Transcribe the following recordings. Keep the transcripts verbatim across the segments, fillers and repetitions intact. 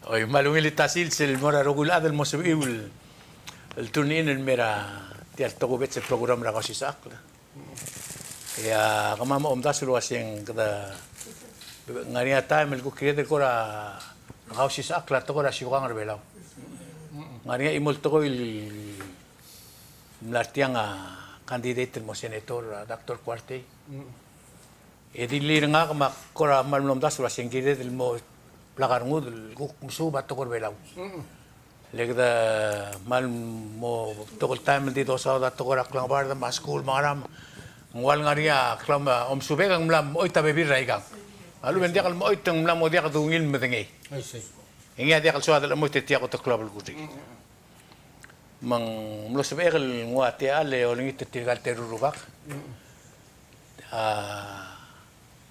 Oi, me a ungil el ta sils el mo er a rokui el chad el mo sebechiu el, el tune in el mei er tia el tokubets el program er a Kausisechakl. E a kemam a omdasu el uaseng kede ngar er ngii a taem el kuk kired el kora kausisechakl a tekoi er a siukang er a Belau. Ngar er ngii a chimo el tekoi el mla er tiang a candidate el mo senator, a Doctor Kuartei. E di lir ngak me ak kora kmal mlo omdasu el uaseng kired el mo blak a rengud el kuk mesuub a tekoi er a Belau. Le kede kmal mo betok el taem el di dosaod a tekoi er a klengebard me a skuul me a ngerang. Ng ua le ngar er ngii a klemam, omsubek e ng mla mochoit a bebil er a ikang. A lechub e ng diak el mochoit e ng mla mo diak dungil el medengei. E ngii a diak el soad el chemoit e tia kot el klou a belkul er ngii. Me ng mlo sebechek el nguu a techall e olengit er tirka el teru el rubak. A,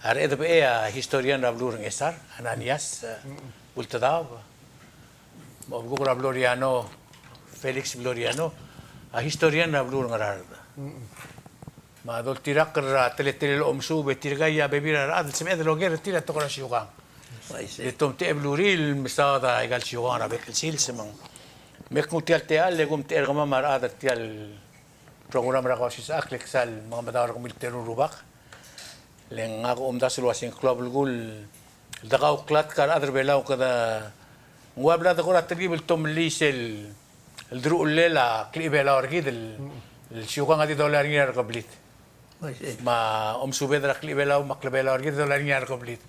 a Rechedebechei a historian er a beluu er a Ngchesar, Ananias, e, Ultedaob. Me a obekuk er a Floriano, Felix Floriano, a historian er a beluu er a Ngaraard. Me a doltirakl er a teletelel a omesuub e tirka a bebil er a rechad el sebeched el oker er tir a tekoi er a siukang. E te omtechei a belurir el mesaod a ikal siukang er a bek el sils me ng. Me ak nguu tia el techall e kumtechei er kemam a rechad er tia el program er a Kausisechakl e le ng sal mengemedaol er kemiu el teru el rubak. Le ngak a omdasu el uaseng klou a belkul el dekau klatk a rechad er a Belau, kede ng ua bla de kora telkib el tomellii sel el deruchellel a klechibelau er kid el, el siukang a di dolai er ngii er a rekeblid. Me a omsubed er a klechibelau me a klebelau er kid a dolai er ngii er a rekeblid.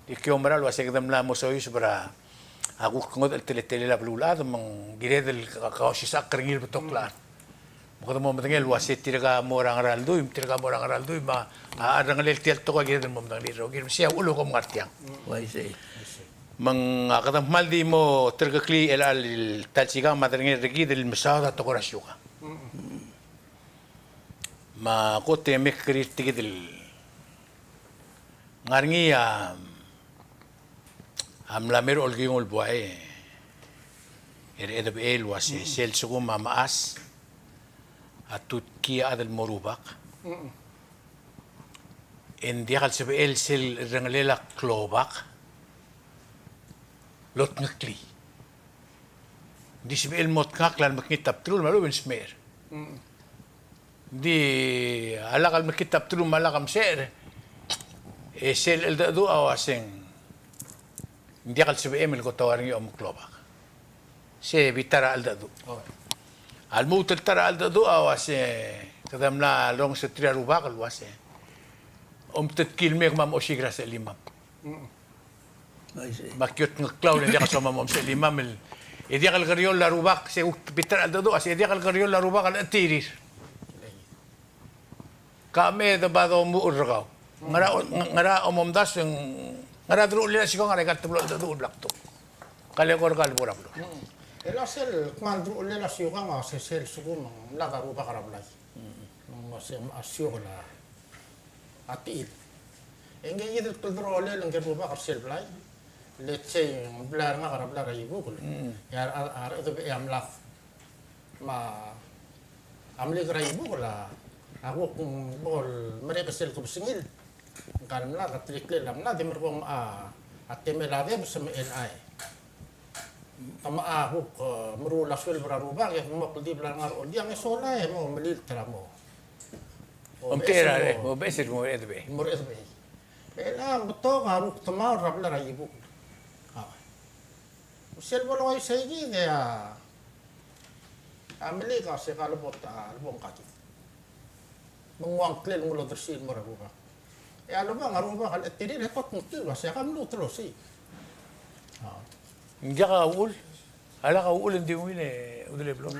Di ki oumera el uasei kede mla mo soiseb er a kuk ngodech el teletelel a beluulechad me ng kired el ka, kausisechakl er ngii el betok el chad. Me kede mo medengei el uasei tirka mo er a ngera el dui, me tirka mo er a ngera el dui, me a, a, a rrengelel tia el tekoi a kired el mo medengei el rokir, me sei a uchul e kom ngar tiang. Me ng, a, kede kmal di mo terkeklii el chelecha el ta el sikang me a derengel er kid el mesaod a tekoi er a siukang. Me a kot e mekngit er kid el ngar er ngii a, a mla mei er a olkiung el buai er a Rechedebechei el uasei, sel lsekum a mechas a tutkii a chad el mo rubak, e ng diak el sebechel sel rrengelel a klobak el otngeklii. Ng di sebechel el mo tngakl a lemekngit a bdelul me a lechub e ng smecher. Ng di a lak el mekngit a bdelul me a lak a msecher, e sel cheldecheduch a uaseng ng diak el sebechem el kot a ua er ngii a omeklobak. Se bita er a cheldecheduch. A lmuut el ta er a cheldecheduch a uaseng kede mla rongeseterir a rubak el uaseng, omtetkii el mei e kemam a osiik er a sechelimam. Me a ki otngeklau e le ng diak el soam a mo mesechelimam el, e diak el kerioll a rubak, se kuk bita er a cheldecheduch a se e diak el kerioll a rubak el chetirir. Ka me de ba domuchel er kau. Ngera, ngera omomdasu, ngera deruchellel a siukang er a ikal teblo el cheldecheduch el bla kdung. Ka le kora kal bo er a beluu. Mm. E le sel kmal deruchellel a siukang a se sel lsekum ng mlad a rubak er a blai. Mm. Ng uasei a siukang a a techil. E ngii kid el kldurolel ngike el rubak er sel blai. Let's say, ng blai er ngak er a blai er a Ibukel. Mm. E a, a, a Rechedebechei a mlad. Me a mlik er a Ibukel a, a kuk bo lemerek sel kebesengil. Ngka el mlad, a teletelel a mlad, e merekong a, a temel a debes me a elechang. Te mla kuk, e, meruul a sueleb er a rubak, e kmo kldibel a lengar er a oldiang, e sola e mo melilt er a mo. Omtechei er a, mo, mo beches el mo Rechedebechei. Mo Rechedebechei. Me a betok a rukdemaol er a blai er a Ibukel. A. Sel bo longai sei kid e a, a mlik a se ka lebo, a lebo ngka kid. Me ng ua ngklel el mo odersii el mo er a rubak. E a lebo a rubak a lechetirir e kot ngklel el uasei ka mluut el osiik. A. Ng diak a uchul. A lak a uchul e ng di ungil e udel e blo.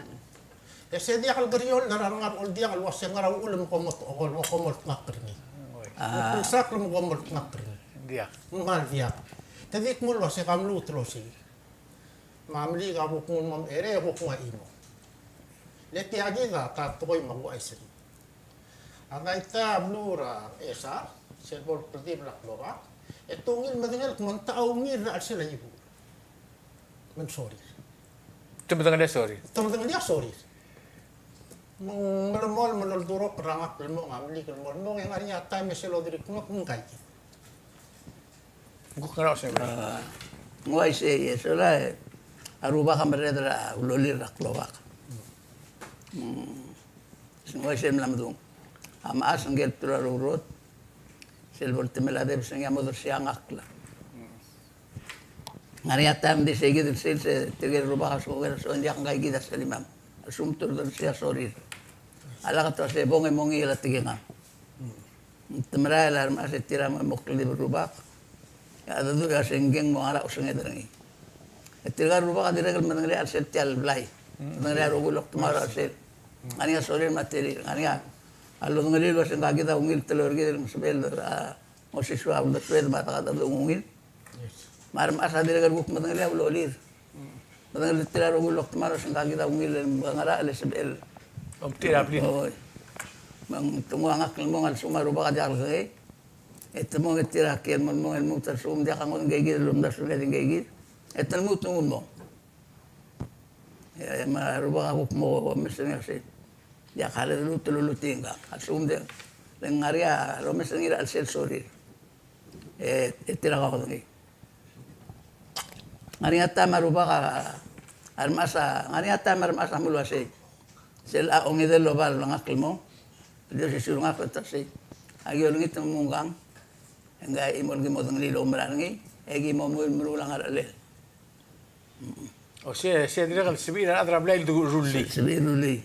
E se diak el kerioll er a rengar er a oldiang el uasei ngera uchul me kom mo, kom mo, kom mo tngakl er ngii. Oi. A. Kom mo tngakl er ngii. Diak. Ng kmal diak. Te di kmo el uasei ka mluut el osiik. Me a mlik a kuk nguu el mo mechere, e kuk nguu a chimo. Le tia kid a ta tekoi me a kuchais er ngii. A daitai a beluu er a Ngchesar, sel bo el kldibel a klobak, e te ungil medengei el kmo ng techa ungil er a chelsel a Ibukel. Me ng sorir. Te medengelii a sorir. Te medengelii a sorir. Me ng melemolem el oldurokl er a ngak el mong, a mlik el mo el mong, e ng ngar er ngii a taem e sel oderik ngak, ng kaikid. Ng kuk ngera osengem? A, Ng uaisei, e sola, e, a Rubak a merreder er a ulolir er a klobak. Mm. Ng uaisei el mla medung. A mechas ngike el bdelul a rourrot, sel bo el temel a debes er ngii a mo dersii a ngakl. Ng ngar er ngii a taem ng di seikid el sils e tirke el rubak a lsekum ng soam, ng diak, ngka ikid a selimam. A lsekum te dersii a sorir, a lak te uasei, bong e mongiil a tekingam. Ng temerael a remechas e tir a mo, mo klib el rubak. E a dedu e a sengkeng mo ngar er a osenged er ngii. E tirka el rubak a dirrek el medengelii a chelsel tia el blai. Medengelii a rokui el oktemau er a chelsel. Ng ngar er ngii a sorir me a terir. Ng ngar er ngii a lodengelii el uasei ngka kid a ungil teloi er kid el ng sebechel el, a, mo sisua a uldesued me a dekadecheduch ng ungil. Me a remechas a dirrek el kuk medengelii a ulolir. Medengelii tir a rokui el oktemau el uasei ngka kid a ungil el ngerachel e sebechel. Omtir a blil. Oi. Me ng te nguu a ngakl el mong a lsekum a rubak a diak lekengei. E te mong e tir a kiei el mo, mong el lmuut a lsekum ng diak a ngodech ngke ikid el omdasu el ngii ngke ikid. E te lmuut el nguu el mong. E, me a rubak a kuk mo omes er ngii el uasei, diak, a lluut el ulutii ngkang. A lsekum ng di, le ng ngar er ngii a lomes er ngii er a chelsel sorir. E, e tir a kaudengei. Ng ngar er ngii a taem a rubak a, a remechas a, ng ngar er ngii a taem a remechas a mle uasei, sel a ongedei el oba el ngakl el mong, el di osisiu er ngak el uasei, aki olengit me mnguu ngkang, e ngka a chimo el ki mo dengelii el oumera er ngii, e ki mo mui el meruul a ngerachelel. O sei, sei a dirrek el sebechir a rechad er a blai el du-, rullii. Sebechir el rullii.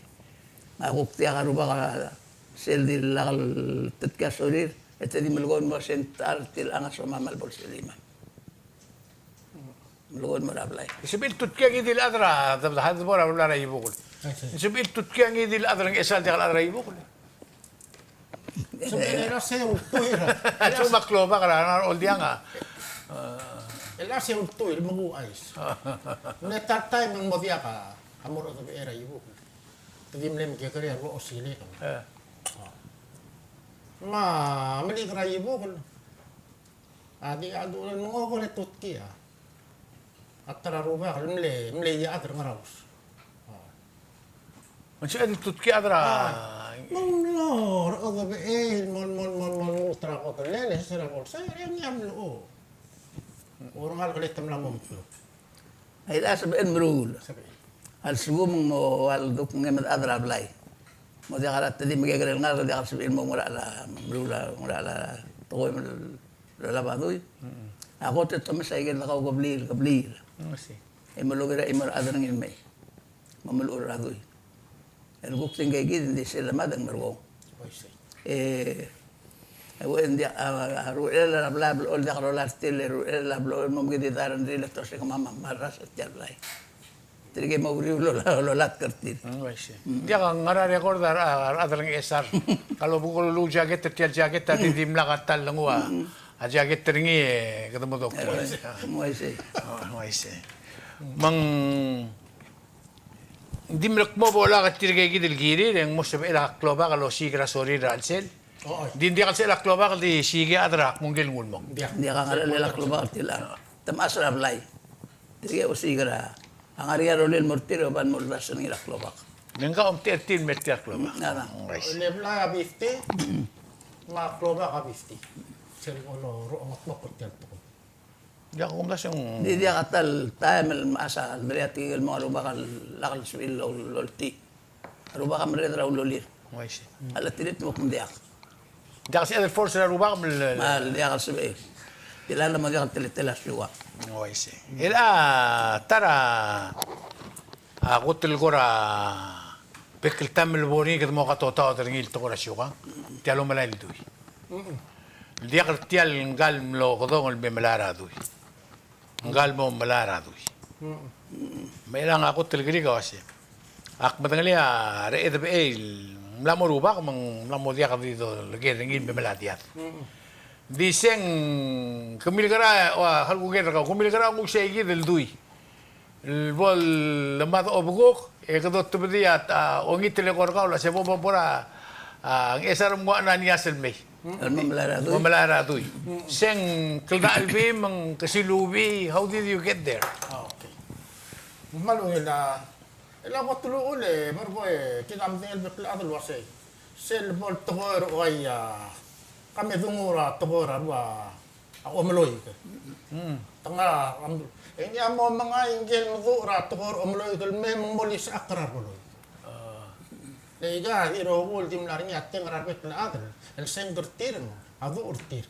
Me a kuk diak a rubak a sel di lak el tetkii a sorir, e te di melekoi el mo sengk er tir el ngar er a somam me a lebo el selimam. Melekoi el mo er a blai. Sebechir el tutkii a ngii di el chad er a, de, de, de bo er a blai er a Ibukl. Sebechir el tutkii a ngii di el chad er a Ngchesar el diak el chad er a Ibukl. Sebechel el uasei ultuil er a. A lsekum a klobak er a, er a oldiang a. El uasei ultuil, me ng ouchais. Ng mle ta el taem e ng mo diak a mo er a chedebechel er a Ibukl. Te di mle mekekerei a rua osilik. E. Me a meliik er a Ibukl a di a du-, ng okor e tutkii a. A ta er a rubak el mle, mle chad er a Ngaraus. Me ng sebeched el tutkii a chad er a. Me ng mlo er a chedebechel, mo, mo, mo, mo, mo, ta er a kodellel, e se er a bolsa, e ng mlo. Ng ua ngalek el te mla mo meklou. Aika a sebechel el meruul. Sebechel. A lsekum ng mo ua ledukl e ng mei a chad er a blai, mo diak a, te di mekekerei el ngalek, diak a sebechel el mo ngerachel a meruul a, ngerachel a tekoi me a lolab a dui. A kot e te omes a ikel de kaukebliil, kebliil. E melekoi er a chimo el chad er ngii el mei. Me meluchel er a dui. El kuk di ngke kid, ng di sel lemad e ng merekong. E, e ua ng diak a, a ruchellel a blai a blechoel, diak a rolel a tir, e ruchellel a blechoel, mo mekngit a rengrir e te ua se kemam a mla er a se tia el blai. Tirke mo uriul el lola-, lolatk er tir. Ng uaisei. Ng diak a ngar er a record a, a, a rechad er a Ngchesar. Ka loba kuk luluu jacket er tia el jacket a di dimlak a ta el lenguu a jacket er ngii e kede mo dokuu. Ng uaisei. O, ng uaisei. Me ng di mle kmo bo lak tirke kid el kirir e ng mo sebechel a klobak el osiik er a sorir er a chelsel. Di ng diak el sebechel a klobak el di siik a chad er a kmo ngike el nguu el mong. Ng diak a ngerachel a klobak er tia el chad. Te mechas er a blai. Tirke osiik er a, a ngar er ngii a rolel el mo er tir e oba el mo oldasu er ngii er a klobak. Me ngka a omtechei er tir el mer tia el klobak. Ng uaisei. Le blai a fifty, me a klobak a fifty. Sel bo lorrenges er tia el tekoi. Diak kumdasu e ng. Di diak a ta el taem el mechas a lmeriatik el mo a rubak el lak el sebechir el oltiich. A rubak a merreder er a ulolir. Ng uaisei. A letirir te mo kmo ng diak. Diak el sebechir el force er a rubak me le. Me a diak el sebechir. Tilecha a mo diak el teletelel a siukang. Ng uaisei. El a ta er a, a kot el kora bek el taem el bo er ngii kede mo katotaod er ngii el tekoi er a siukang. Tia el omelai el dui. El diak er tia el ngka el mlo kedong el me melai er a dui. Ngka el mo melai er a dui. Me chelechang a kot el kerik a uase, ak medengelii a rechedebechei el mla mo rubak me ng mla mo diak di doleker er ngii el me melai a diad. Di se ng kemileker a, ua, hal kuker er kau, kemileker a nguu sei kid el dui el bo lemad a obekuk, e kede otebedii a, a, ongit el eko er kau el uase bo, bo, bo er a, a, Ngchesar me ng ua ngii a sel mei. El mo melai er a dui. Mo melai er a dui. Se ng kldachelbii me ng kesilubii, how did you get there? A, okay. Me a ungil a, el a kot el uchul e, me a rebo e, kid a medengei el bek el chad el uasei, sel bo el tekoi er a uai a, ka me dunguu er a tekoi er a rua, a omeloik. Te ngar a, am, e ngii a mo mengai ngike el meduch er a tekoi er a omeloik el mei me ng mo lisechakl er a rebeloik. Le aika di rokui el di mla er ngii a teng er a rebek el chad el sengk er tir, a duch er tir.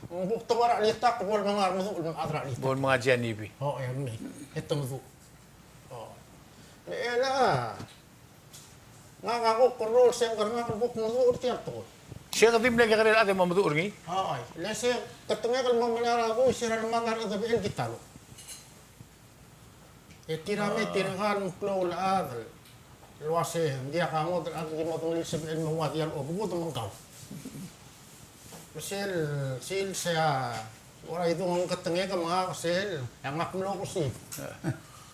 Ng kuk tekoi er a chelitakl bo lemenga a remeduch el mechad er a chelitakl. Bo lemenga a G N P. O, e mei. E te meduch. O. Me chelecha ngak a kuk rol sengk er ngak el kuk meduch er tia el tekoi. Sel kede di mle kekerei el chad e mo meduch er ngii. Oi, le se ketengek el mo melai er a dui, se er a lemad a rechedebechel el di ta el. E tir a mei, tir a kal meklou el chad el uase ng diak a ngodech el chad el di mo dengelii el sebechel el me ua diak el obekudem me ng kau. Me sel, sel se a, ua Idung, ng ketengek me ngak sel, e ngak mlo kesib.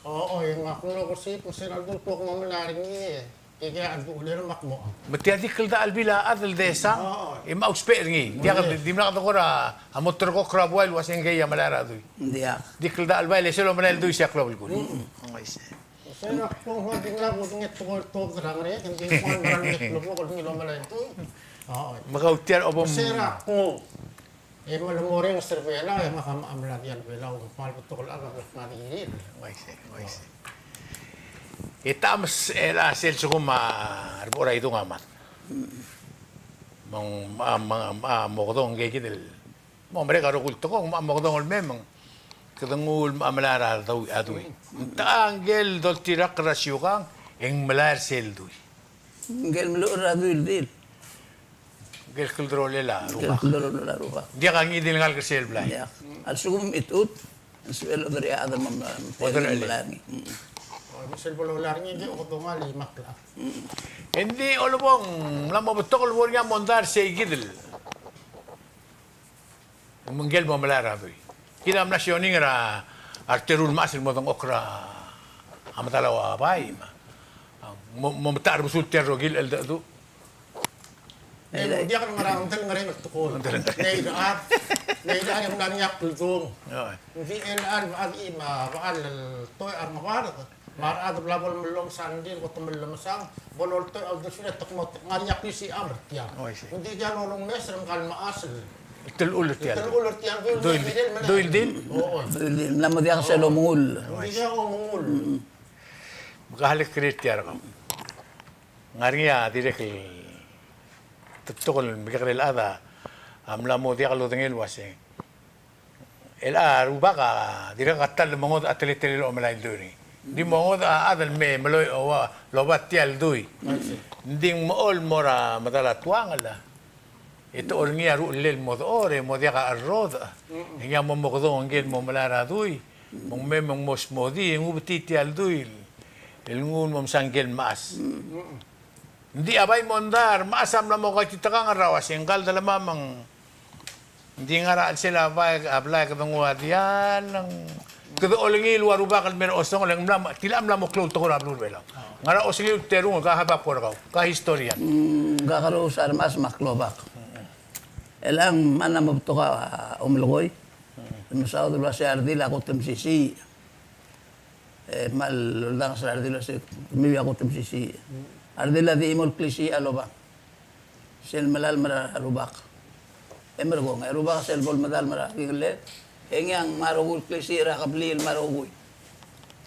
O, o, e ngak mlo kesib, me sel a ldu el kmo ng melai er ngii, e kekei a ldu el er mak mo. Me tia di kldachelbil a chad el desang, e me ousbech er ngii. Ng diak, di mla kede kora, a mo terrekokl er a buai el uase ngkei a melai er a dui. Ng diak. Di kldachelbai, le sel omelai el dui se a klou el kul. Mm. Ng uaisei. Sera kmo ng di mla kudengei tekoi el tuobed er a ngerek, ng di kmo ng mera el mle klebokel ngii el omelai el dui. O, me kau tia el obom. Sera kmo e melemolem er a Belau, e ngak a mla diak el Belau, me kmal betok el chad a bla kngadi er ngii. Uaisei, uaisei. E ta mes el a sel sekum a rebechor a Idung a mad. Me ng, me a, me a, me a mokedong ngke kid el mo merek a rokui el tekoi, me a mokedong el mei me ng kede nguu el me a melai er a dui, a dui. Ng techa ngke el doltirakl er a siukang, e ng melai er sel dui. Ngke el meluchel er a dui el dil. Ngke el kldrolel a rubak. Ngke el kldrolel a rubak. Ng diak a ngii di el ngalek er sel blai. Ng diak. A lsekum e te chut, ng sebechel el oderii a chad el mo melai er ngii. Mm. O, me sel bo lolai er ngii, ng di okedong a limak el chad. Mm. Engdi Olebong, ng mla mo betok el bo er ngii a mondai er sei kid el Me ngike el mo melai er a dui. Kid a mla sioning er a reteru el mechas el mo dengchokl er a medal a bai, me a mo, mo metacherbesul tia el rokir el cheldecheduch. E, diak el ngar er a, ng di ngerang el tekoi. Ng di ngerang. Nei, a, nei, a, ng mla er ngii a kldung. Oi. Ng di el a, a, a, me a, a, el toech a rengebard. Me a rechad a bla bo lemellomsang, ng di kot el mellemesang, bo loltoech a uldesuir e te kmo te ngar er ngii a klisicham er tiang. Oh, I see. Ng di diak lolengmes er ngka el mechas el telechul er tiang. Telechul er tiang, dui el dil. Dui el dil? Oo. Dui el dil, mla mo diak sel omengull. Ng di diak omengull. Mm. Me ka halekrel tia er kau. Ngar er ngii a dirrek el, te betok el mekekerei el chad a mla mo diak lodengei el uasei. El a rubak a dirrek a ta el mo ngodech a teletelel a omelai el dui er ngii. Ng di mo ngodech a chad el me, meloi, o ua, loba tia el dui. Ng di ng mo olmo er a medal a tuangel. E te olengii a ruchellel el mo dechor, e mo diak a cherrodech. E ngii a mo mokedong ngike el mo melai er a dui. Me ng me, me ng mo smodii, e ng ubetii tia el dui el nguu el mo msa ngike el mechas. Ng di a bai mondai er a mechas a mla mo kaititekangel er a uasei ngkal delemam me ng Ng di ngar er a chelsel a bai, a blai, kede nguu a diall, ng kede olengii el ua rubak el me er a osengel, e ng mla, tilecha mla mo klou el tekoi er a beluu er a Belau. Ngar er a osengel el terung, ka habab er kau, ka historian. Mm, kakerous a remechas me a klobak. Chelechang me ng mla mo betok a omelekoi. Mesaod el uasei a redil a kot el mesisiich. E kmal oldanges er a redil el uasei kemiu a kot el mesisiich. A redil a di chimo el klisiich a lobang. Sel melalem er a rubak. E merekong, e rubak sel bo lemedalem er a kingellel. E ngii a ngmai a rokui el klisiich er a kebliil me a rokui.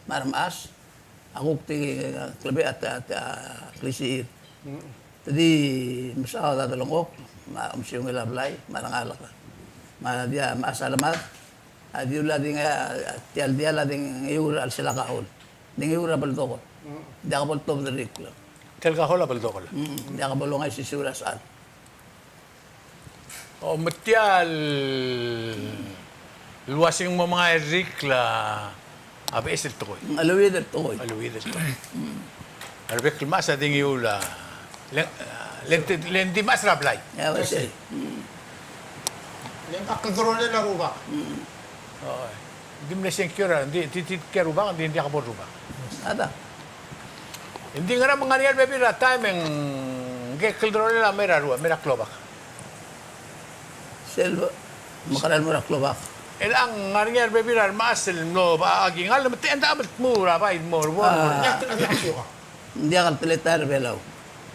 Me a remechas a kuk di klebechel a, a, a klisichir. Te di mesaod a delengchokl, me a omesiungel a blai, me a rengalek. Me a di a mechas a lemad, a di ula di ngii a, tia el diall a di ngii er a chelsel a kahol. Di ngii er a beldokel. Diak bo ltobed er a rikl. Tia el kahol a beldokel. Mm, diak bo longaisisiu er a sechal. O, me tia el uasei ng mo mengai el rikl a beches el tekoi. A leuid el tekoi. A leuid el tekoi. A rebek el mechas a di ngii a le, le, le ng di mechas er a blai. Ia, uaisei. Le ng kldrolel a rubak. Oi. Ng di mle sengkio er a, ng di, di, di, tia rubak, ng di, ng diak bo rubak. Ada. Ng di ngera me ng ngar er ngii a rebebil er a taem e ng kldrolel a mei er a rua, mei er a klobak. Sel bo, mekerang el mo er a klobak. Chelechang ng ngar er ngii a rebebil er a remechas el mlo, ba, a kingall, me te end up el tmuu er a bai el mo er a bo. Ah. Ng diak el teletael er a Belau.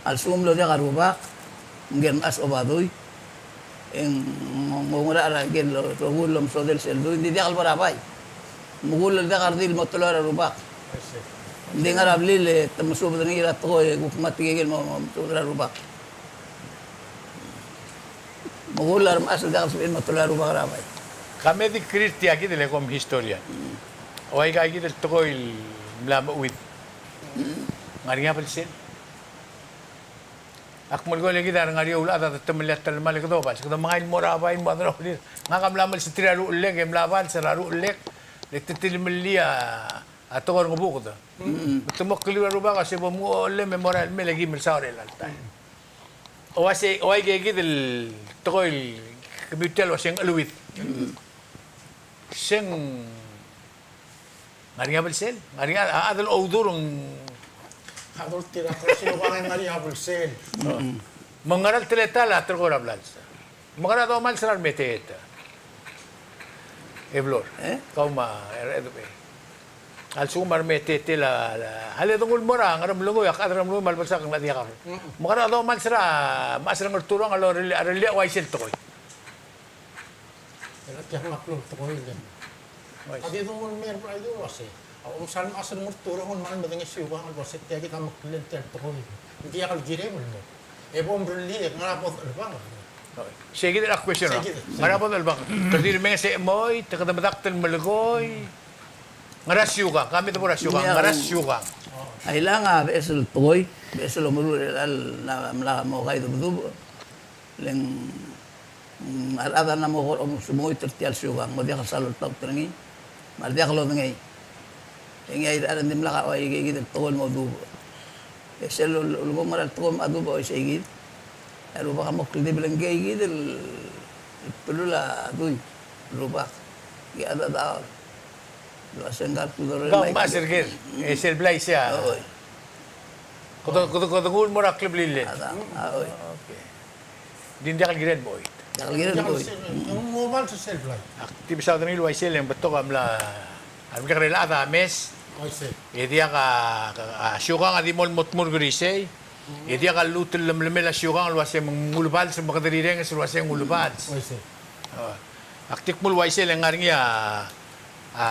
A lsekum ng mlo diak a rubak, ngike el mechas a oba dui. E ng, ng, ng oungerachel er a ngike el rokui el omesodel sel dui, ng di diak el bo er a bai. Mekull el diak a redil el mo teloi er a rubak. Ng di ngar er a blil e te mesubed er ngii er a tekoi e kuk me a tekekel el mo, mo mesubed er a rubak. Mekull a remechas el diak el sebechir el mo teloi er a rubak er a bai. Ka me di kirir tia kid el kom historian. Mm. Ua ika kid el tekoi el mla meuid. Mm. Ng ngar er ngii a belsel. Ak melekoi e le kid a re ngar er eou el chad a de temellii a telemall e kede obals, kede mengai el mo er a bai el mo er a deruchellel. Ngak a mla melsetir a ruchellek e mla bals er a ruchellek le te tilemellii a tekoi er a ngebuked. Mm. Me te mo kldiu er a rubak a se bo mnguu a ochellem e mo er a chelecha el mei e le ki melsaod er chelecha el taem. Ua se, ua ika kid el tekoi el kemiu tia el ua se ng cheluid. Mm. Se ng Ngar er ngii a belsel, ngar er ngii a chad el oudur ng. A doltirakl er a siukang e ngar er ngii a belsel. Me ng ngera el teletael a terekokl er a blals? Me ng ngera domals er a remeteet? E Blor. E? Kau me a Rechedebechei. A lsekum a remeteet el a, a le denguu el mo er a Ngeremlengui, a chad er a Ngeremlengui me a lebelsak ng diak a. Me ng ngera domals er a mechas er a Ngerturong a lo, a rellii a uaisei el tekoi? E le tia a meklou el tekoi el. Oi. A di dengul mer bla idu el uase, a omsal mechas er a Ngerturong el kmal medengei a siukang el uase tia kid a meklel tia el tekoi. Ng diak el kirem el mo. E bo mrellii e ngera bo dechelebangel. Oi. Sei kid a question. Sei kid. Ngera bo dechelebangel. Kede di remenges e chemoit, kede medakt el melekoi. Ngera siukang, ka me debo er a siukang, ngera siukang. A ilang a beches el tekoi, beches el omeruul er chelecha el mla mo kaidubedubech. Le ng, mm, a rechad a mla mo kora omes-, omengoit er tia el siukang, mo diak el sal oltaut er ngii, me a re diak lodengei. E ngii a irechar e ng dimlak a ua ikei kid el tekoi el mo dubech. E sel ul-, ulemong er a tekoi me a dubech a uaisei kid. E a rubak a mo kldibel ngikei kid el, el bdelul a dui, rubak. Ngii a dechedaol. Lo a se ngka el kudorel. Ngka el mechas er ker, e sel blai sei a. Oi. Kede, kede, kede nguu el mo er a kleblilel. A, a, oi. Okay. Ng di ng diak el kirel el mo oit. Diak el kirel el mo oit. Ng mo obals sel blai. Ak di mesaod er ngii el uaisei e ng betok a mla, a remekekerei el chad a mes. Uaisei. E diak a, a siukang a di mo el mo tmur er isei. E diak a lluut el lemlemel a siukang el uase me ng ulebals, me kede rirenges el uase ng ulebals. Uaisei. A, ak di kmo el uaisei e le ng ngar er ngii a, a,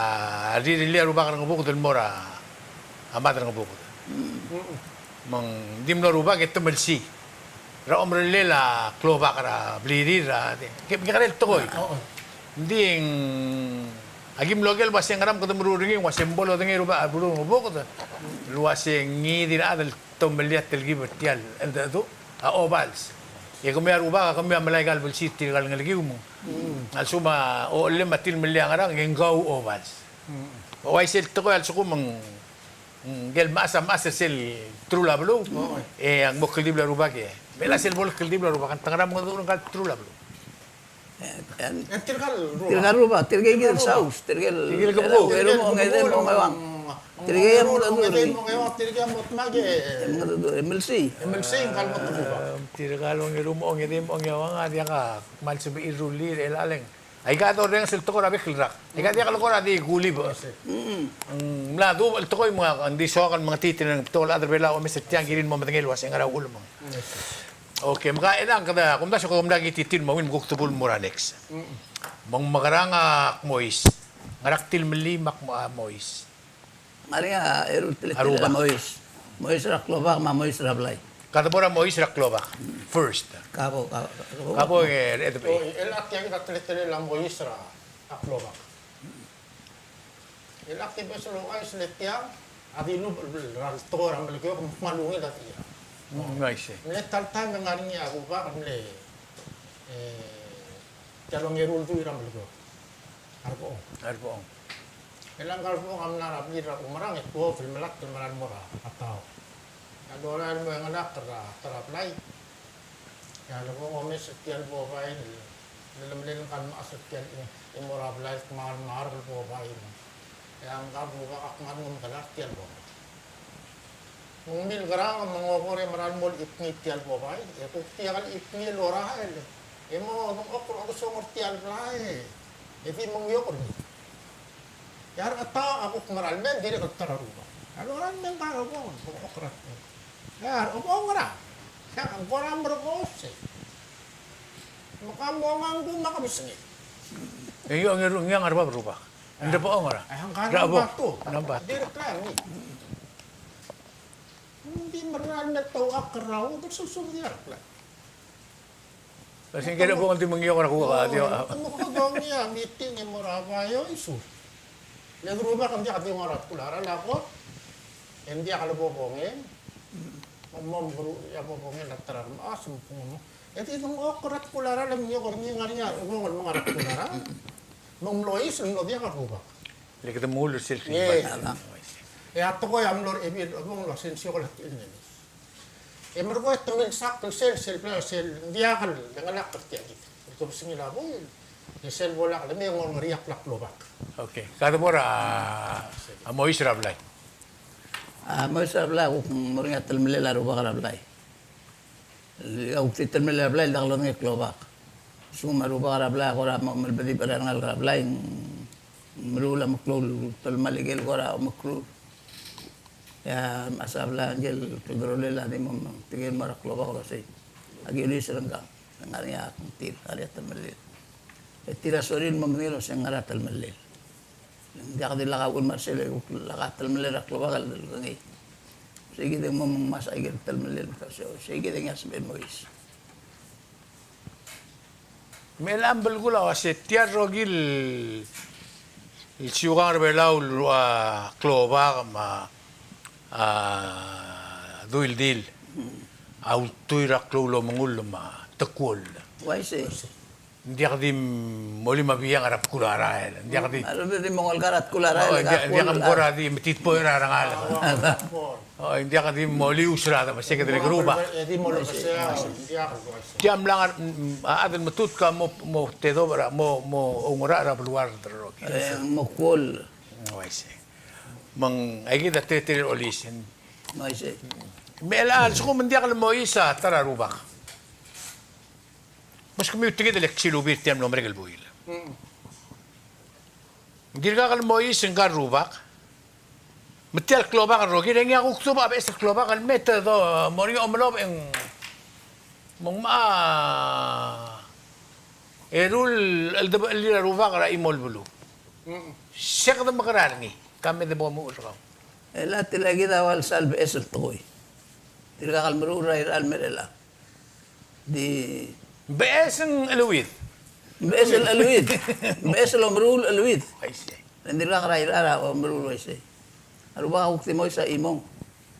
rirellii a rubak er a Ngebuked el mo er a, a mad er a Ngebuked. Me ng di mlo rubak e te milsii er a omerellel a klobak er a blirir er a, ke, kekerei el tekoi. Ng di ng, aki mlo oker el uase ngera me kede meruul er ngii, uase ng bo lodengei a rubak, a beluu er a Ngebuked el uase ngii di el chad el te omellii a telkib er tia el cheldecheduch a obals. E kemiu a rubak a kemiu a melai aika el blsir tirka el ngelekiu me ng, a lsekum a ochellem a tilemellii a ngerang e ng kau obals. Uaisei el tekoi a lsekum ng, ng ngike el mechas a mechas er sel truul a beluu, e ng mo kldibel a rubak e. Me a sel bo le kldibel a rubak, ng te ngera mengedecheduch er ngka el truul a beluu? E, e, tirka el rubak. Tirka el rubak, tirka el saus, tirka el, tirka el kebekul. Tirka el kebekul, tirka el mo ngedei, mo ngeuang. Tirka el mo ngedei, mo ngeuang, tirka el mo tmak e. E melsii. E melsii, ngka el mo rubak. Tirka el ongeru mo ongedei mo ongeuang a diak a kmal sebechir el rullii er chelechang. Aika a dorrenges el tekoi er a bek el rak. Aika a diak el kora di kulib. Mm, mla dubech el tekoi me ng di soak el mengetiit e ng betok el chad er a Belau a omes er tiang, kirir el mo medengei el uase ngera uchul me ng. Okay, me ka chelechang kede, kumdasu e kom mla kititir el mo ungil me kuk tebul el mo er a next. Me ng mekerang a kmois? Ngera ak tilemellii me ak mo-, a mois? Ngar er ngii a eru el teletelel a mois. Mois er a klobak me a mois er a blai. Kede mo er a mois er a klobak. First. Ka bo, ka bo. Ka bo, e, e, e. Oi, el ak tia kid a teletelel a mois er a klobak. El ak di beches el ouchais el tiang a dilubech er a tekoi er a Melekeok me ng kmal ungil a tia. Mm, I see. Mle ta el taem e ng ngar er ngii a rubak el mle, e, tia el ongeru el dui er a Melekeok. A Rebechong. A Rebechong. Chelechang a Rebechong a mla er a blir er a Umerang e tuobed el melatk el mera el mo er a Taoch. E a lorael el mo engelakl er a, er a blai. E a lebo ng omes er tia el bobai, le, le, le, le ngka el mechas er tia el, e, e mo er a blai el kmal ngar er a bobai. E a ngka el rubak a kmal nguu el mekelak er tia el bobai. Me ng milkerang me ng okor e mera el mo lechibngii tia el bobai, e kuk tia el chibngii el orael. E mo dengchokl er a okesong er tia el blai. E di mengiok er ngii. E a Rechetaoch a kuk mera el mei, dirrek el ta er a rubak. A lorael el mei ngka el rubak, dengchokl er a, e a Rechebong er a, e a kora merekong sei. Me ka mo ngang kuk me a kebesengei. E ngii a ongeru, ngii a ngar er a bab el rubak. Ng debo ngera? Eh, ng kora er a bo. Nambatu. Nambatu. Dirk lang. Ng di mera el me teuchak er a uchul, dirk sel subed er a klai. Ng di mera el bo ng di mengiok er a kuk a dio. Ng mo kuk dongii a meeting e mo er a bai e isur. Le rubak ng diak di ngera er a tkul a rael a kot. E ng diak le bo bongel. Mo mo mekerang e bo bongel a ta er a remechas me kung mo. E di dengchokl er a tkul a rael e mengiok er ngii, ngar er ngii a bongel me ngar er a tkul a rael. Me ng mlo ois el mlo diak a rubak. Le kede mengull er sel. Yes. E a tekoi a mlo er a Ebil el Obong el uasei ng siokel a techellir el ngenis. E merekong e te milsakl sel, sel, sel diak el dengelakl er tia kid el kebesengil a buil, e sel bo lak lemei e ng ngar er ngii a klobak. Okay. Kede bo er a, a mois er a blai. A mois er a blai, kuk mo er ngii a telemellel a rubak er a blai. A kuk di telemellel a blai el diak lodengei a klobak. Lsekum a rubak er a blai a kora mo melebedebek er a rengalek er a blai, ng meruul a meklou el telemall a ikel kora omekrur. E a remechas er a blai a ngike el kldurolel a di mo, tirke el mo er a klobak el uasei, aki olis er ngkang. Ng ngar er ngii a kngtir, ngar er ngii a telemellel. E tir a sorir el mo medengei el uasei ng ngar er a telemellel. Ng diak di lak a uchul me a sel, e kuk lak a telemellel er a klobak el kengei. Sei kid e ng mo mengmasech a ikel telemellel, me te uasei, sei kid e ngii a sebechel el mois. Me chelechang belkul a uasei tia el rokir el siukang er a Belau el ua klobak me a, a, duildil a ultuil er a klou el omengull me a tekuoll. Uaisei. Ng diak di molim a biang er a bkul a rael. Ng diak di. A lebo di mo ngelekar a tkul a rael. Oh, ng diak, ng diak di mkora di metitboi er a rengalek. Oh, ng diak di molius er a, me se kede le kerubak. Tia mla ngar, mm, a chad el metutk a mo, mo tedobech er a, mo, mo oungerachel er a beluar el rokir. E, mo kuoll. Uaisei. Me ng, aikid a teletelel a olis. Uaisei. Me a lsekum ng diak lemois a ta er a rubak. Meskemiu tia kid el eksilubii er tia el mlo merek el buil. Mm. Ng dirkak lemois ngka el rubak. Me tia el klobak el rokir, e ngii a kuk dubech a beches el klobak el me te do, mo er ngii a omelobech e ng, me ng mla eru el cheldebechel er a rubak er a chimo el beluu. Mm. Se kede mekerang er ngii, ka me de bo muchel er kau. E le tia kid a ua el sal beches el tekoi. Dirkak el meruul er a irechar el mei er chelechang. Di beches el cheleuid. Beches el cheleuid. Beches el omeruul el cheleuid. Uaisei. Ng dirkak er a irechar a omeruul uaisei. A rubak a kuk di mois a chimong.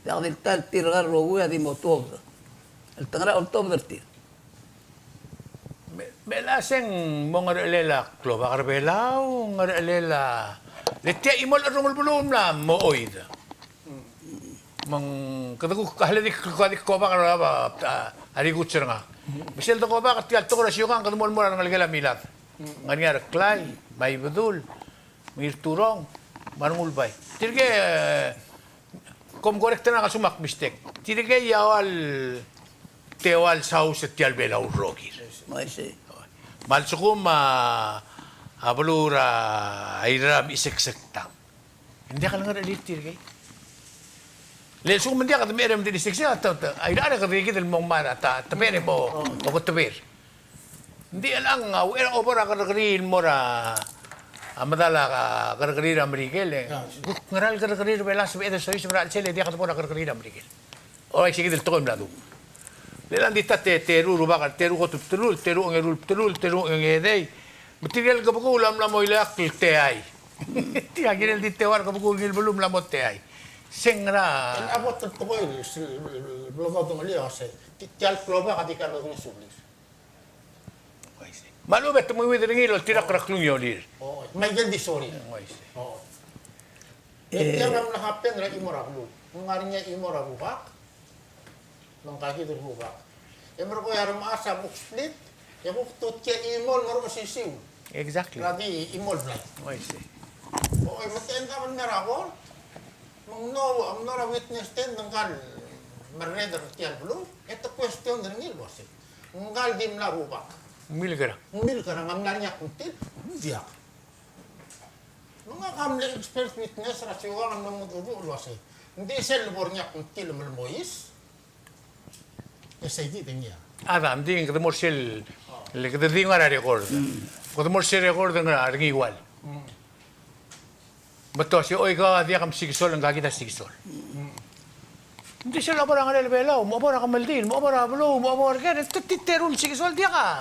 Diak di le ta el tir er a rokui a di mo tuobed. El te ngar er a oltobed er tir. Me, me a lseng mo ngerechelel a klobak er a Belau, ngerechelel a, le tia chimo el cherrungel beluu a mla mo oid. Me ng kede kuk, a le di, kede di kobak er a, a, a rikuts er ngak. Me sel dekobak er tia el tekoi er a siukang, kede mo el mo er a rengelekel a Milad. Ngar er ngii a Reklai, me a Ibedul, me a Irturong, me a Rengulbai. Tirke, e, kom correct er ngak a lsekum ak mistake. Tirke a ua el teua el saus er tia el Belau el rokir. Uaisei. Me a lsekum a, a beluu er a Irrai a mecheseksek tang. Ng diak el ngerechelir tirkei. Le lsekum ng diak, kede mei er a medechel a iseksek, a ta, ta, a irechar e kede kid el mo ngmai er a ta, ta, tebel e mo, mo ketebel. Ng di chelechang a uchei er a obo er a kerrekeriil el mo er a, a medal a kerrekeriil er a Merikel, e. Kuk ngera el kerrekeriil er a Belau a sebeched el soiseb er a chelsel e diak de bo er a kerrekeriil er a Merikel. Oi, se kid el tekoi el mla dmu. Le chelechang di ta te, teru rubak, teru kot el bdelul, teru ongeru el bdelul, teru ongedei. Me tirke el kebekul a mla mo ileakl el teai. Tia kirel di teua el kebekul er ngii el beluu a mla mo teai. Se ngera. A bo el tekoi el, el, el, el, el, el, el, tia el klobak a di kar lodengei a sublir. Me a lechub e te menguiu er ngii el oltirakl er a klungiolir. O, me a ikel di sorir. Uaisei. O. E tia a mla happen er a chimo er a beluu. Ng ngar er ngii a chimo er a rubak. Me ngka kid el rubak. E merekong e a remechas a kuk split. E kuk tutkii a chimo el ngar er a osisiu. Exactly. Er a di chimo el blai. Uaisei. O, e me te end up el mei er a court. Me ng mlo, ng mlo er a witness stand ngka el merreder er tia el beluu. E te question er ngii el uasei. Ngka el di mla rubak. Ng milkerang. Ng milkerang, a mla er ngii a kngtil? Ng diak. Me ngak a mle expert witness er a siukang a mlo mengedecheduch el uasei. Ng di sel lebo er ngii a kngtil me lemois. E sei kid e ngii a. A da, ng di kede mo er sel, le kede di ngar er a record. Kede mo er sel record er a Rengiual. Me te uase, oi, ka diak a msikesol, ngka kid a sikesol. Ng di sel obo er a ngerel Belau, mo obo er a kemeldiil, mo obo er a beluu, mo obo er ker, te di teru el sikesol, diak a.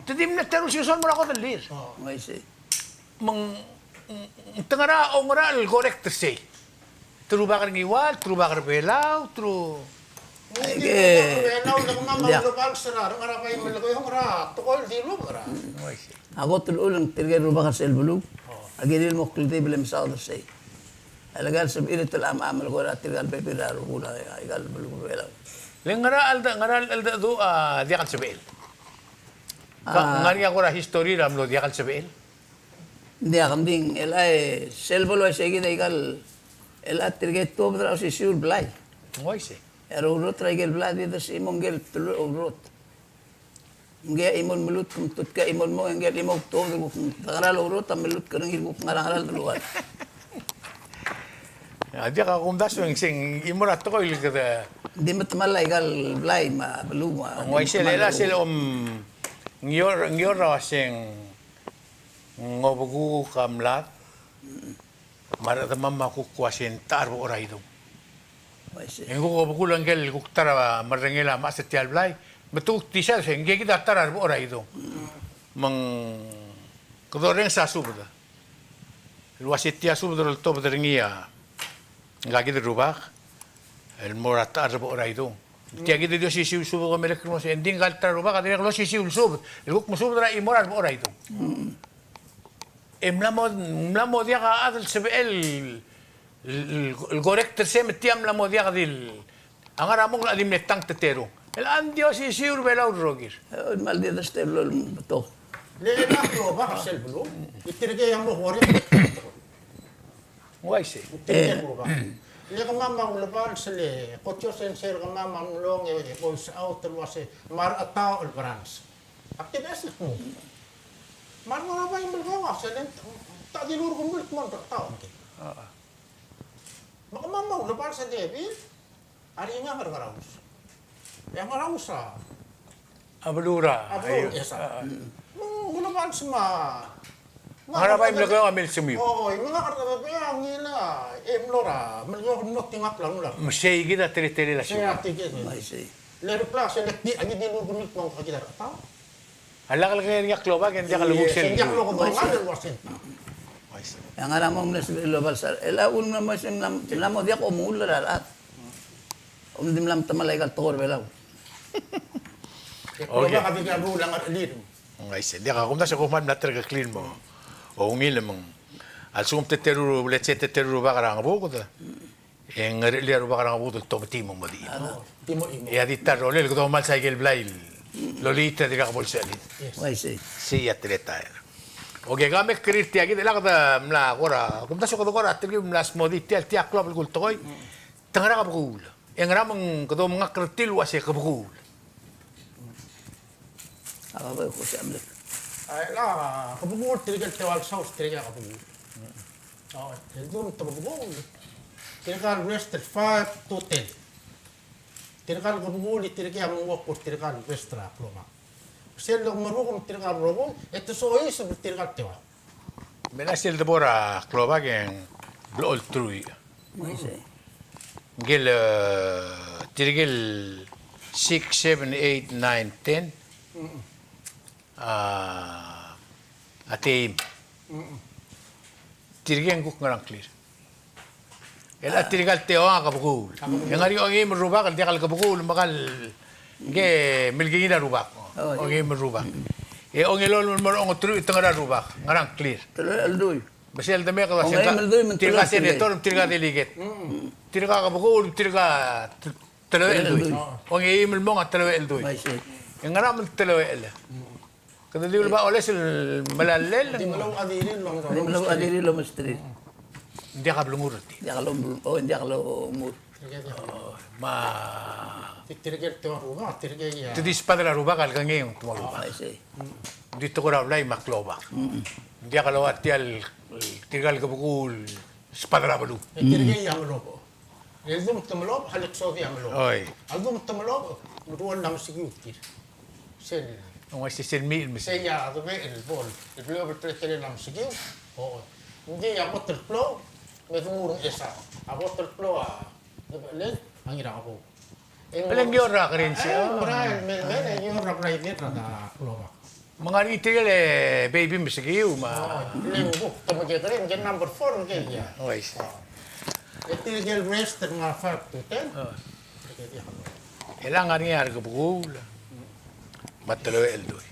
Te di mle teru el sikesol el mo er a kodellir. Oh, I see. Me ng, ng, te ngera, o ngera el correct er sei. Te rubak er Ngiwal, te rubak er Belau, te ru- Aike, Belau, le kemam a ulebals er a, ngera bai melekoi, ngera tekoi el dilu, ngera. Oh, I see. A kot el uchul e ng tirke el rubak er sel beluu a kirir el mo kldibel e mesaod er sei. A leka el sebechir e te locha mla melekoi er tirka el bebil er a rokui er aika el beluu er Belau. Le ngera el de, ngera el de du a diak el sebechel? Ka, a, ngar er ngii a kora history er a mlo diak el sebechel? Ng diak, ng di, el a, sel bo el uaisei kid aika el, el a tirke el tuobed er a osisiu el blai. Ng uaisei. E a roureot er aike el blai a di desechimo ngike el teluo el oureot. Ngii a chimo el melutk, me tutkii a chimo el mong, ngii a chimo el tuobed el kuk, ngera el oureot a melutk er ngii el kuk ngar er a ngera el deluad. A diak a kumdasu e ng se ng chimo er a tekoi el kede. Di metemall aika el blai me a beluu me a. Ng uaisei, le sel om Ngior, Ngior a uase ng obekuk a mlad. Me a rechedemam a kuk uase ng techa er a Bechor a Idung. E ng kuk obekul a ngike el kuk ta er a merrengel a mechas er tia el blai, me te kuk decide se ngike kid a ta er a Bechor a Idung. Me ng kede orrenges a subed el uase tia subed el oltobed er ngii a ngka kid el rubak el mo er a techa er a Bechor a Idung. Tia kid el di osisiu el subed, ko melekoi el mo se, e ng di ngka el ta er a rubak a dirrek el osisiu el subed el kuk mesubed er a chimo er a Bechor a Idung. E mla mo, mla mo diak a chad el sebechel el, el, el correct er sei me tia mla mo diak di le, a ngar er a mong el di mle tang teterung. El a ng di osisiu er a Belau el rokir. E, mal di desteblo el betok. Le a klobak er sel beluu, e tirke a mo correct. Uaisei. Tirke a klobak. Le kemam a ulebals el, kot el uase ng sel kemam a mlo ngii e voice out el uase, me a rechetaoch el branch. Ak di beches el kmo. Me a rengar er a bai melekoi a uase le ng techa di lurkumul el kmo ng rechetaoch. Me kemam a ulebals a debil, a ringak er a Ngaraus. E a Ngaraus a. A beluu er a. A beluu er a. Me ng ulebals me a. Ngar er a bai melekoi a milsemiu. O, me ngak er a bai a ngilai, e mlo er a, melekoi a mlo tingak el ngulai. Me sei kid a teletelel a sei. Sei a tirke. Sei. Le rebla se le kdi, a ki di lurkumul el kmo ng kid a rechetaoch. A lak el ker er ngii a klobak e ng diak el kuk sel. Ng diak el kuk sel. E a ngar er a mong mle sebechir el obals er, el a uchul me mla mo, mla mo diak omengull er a rechad. Om di mla metemall aika el tekoi er a Belau. Klobak a bek el ruleng er a chelir. Ng uaisei, diak a kumdasu e kuk kmal mla terekeklii el mo ungil me ng. A lsekum te teru, let's say te teru el rubak er a Ngebuked. E ng ngerechelii a rubak er a Ngebuked el tobetii me ng mo di chimo. E a di ta el rolel, kede omals aike el blai el oliit e dirkak bo lsebechelid. Uaisei. Sei a teletael. Okay, ka me kerir tia kid, e le kede mla kora, kumdasu e kede kora, tirke el mla smodii tia el tia klou el kultekoi. Te ngera kebekuul? E ngera me ng kede omengakl er tir el uase kebekuul? A, bai, ko se a mle. A, e le kebekuul, tirke el teua el saus, tirke a kebekuul. O, el dum te kebekuul. Tirke el rest el five to ten. Tirke el kebekuul, tirke a mengkuk er tirke el rest er a klobak. Sel lemeruk me tirke el rokui, e te soiseb er tirke el teua. Me a sel debo er a klobak e ng blechoel truich. Uaisei. Ngike el, e, tirke el six, seven, eight, nine, ten. A, a teim. Tirke ng kuk ngerang clear. El a tirke el teua a kebekuul. E ng ngar er ngii a ongeim el rubak el diak el kebekuul me kal, ngke melekingir a rubak. Ongeim el rubak. E ongelolem el mo er a ongeteruich te ngar er a rubak. Ngerang clear. Teloi el dui. Me sel demek a ongeim el dui me ng tirka teloi el dui. Senator, tirka delegate. Tirka kebekuul, tirka te-, teloi el dui. Ongeim el mong a teloi el dui. Uaisei. E ngera me ng teloi el. Kede di uleba oles el melallel. Di melou a dirir el omesterir. Di melou a dirir el omesterir. Ng diak a blengur er tir. Diak lom-, o, ng diak lomur. O, me a. Tirke el teua el rubak, tirke a. Te di sbadel a rubak a lekengei e ng te mo rubak. Uaisei. Ng di tekoi er a blai me a klobak. Ng diak loua tia el, tirka el kebekuul sbadel a beluu. E tirke a melobech. El dum te melobech, a lek sodii a melobech. Oi. A dum te melobech, meruul a mesekiu er tir. Sel. Ng uaisei, sel mei el mesekiu. Sei a debechel el bo el, el blechoel el teletelel a mesekiu. O. Ng di a kot el klou, Me denguu er a Ngchesar. A kot el klou a, le, a Ngirakebou. E le ng ngior er a Kerinsel. E, mera el mei, mei, e ngior er a Private er a klou a. Me ng ngar er ngii tirke el baby me sekiu me a. O, le ng kuk, te mekekerei, ngke number four, ngke ia. O, I see. O. E tirke el rest el ngar five to ten. O. E le ng ngar er ngii a rekebekuul. Me a teleuel el dui.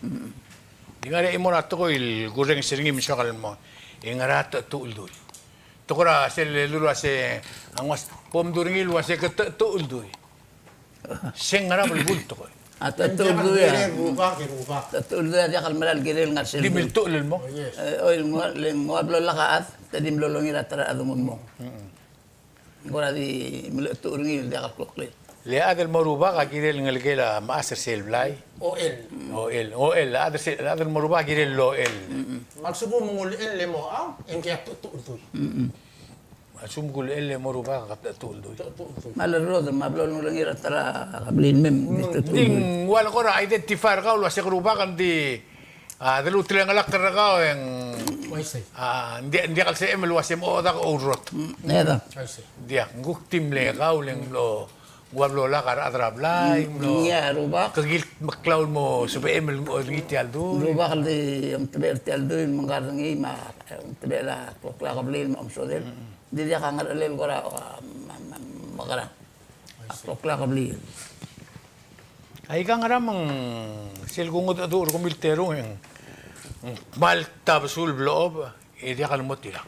Di ngar er ngii a chimo er a tekoi el kurrenges er ngii me ng soak el mo. E ngera a techetuch el dui. Te kora sel lulu a se a ngua se, bo mdu er ngii el ua se ke techetuch el dui. Se ngera belkul tekoi. A techetuch el dui a. Techetuch el dui a diak el mera el kirel ngar sel. Di miltechuch el mo. E, oi, le ngua, le ngua blo lak a chad, te di mlo longir a ta er a chad el mo. Ng kora di mle techetuch er ngii el diak el kloklel. Le a chad el mo rubak a kirel ngelekel a mechas er sel blai. Ochel. Ochel, ochel, a chad er sel, a chad el mo rubak a kirel el ochel. Me a lsekum ng ulechell e mo chau, e ngii a techetuch el dui. A lsekum ng ulechell e mo rubak a techetuch el dui. Techetuch el dui. Me a lerrodech, me a blo lungil er a ta er a kebliil el mei, di techetuch el dui. Ng ua le kora identify er kau el ua se ke rubak, ng di a, de lutelel a ngelakl er kau e ng, a, ng diak, ng diak el sebechem el ua se mo odak a ourrot. Ng diak, ng kuk di mle kau le ng mlo, ng ua blo lak a rechad er a blai, ng mlo. Ng ia rubak. Ke kildmeklau el mo sebechem el mo er ngii tia el dui. Rubak el di omtebechel tia el dui, me ng ngar er ngii me a, omtebechel a klokl a kebliil me a omesodel. Di diak a ngerechelel kora, a, me, me, mekerang. A klokl a kebliil. Aika ngera me ng sel kungedecheduch er kemiu el terung e ng, ng kmal tabesul el blechob e diak el mo tirakl.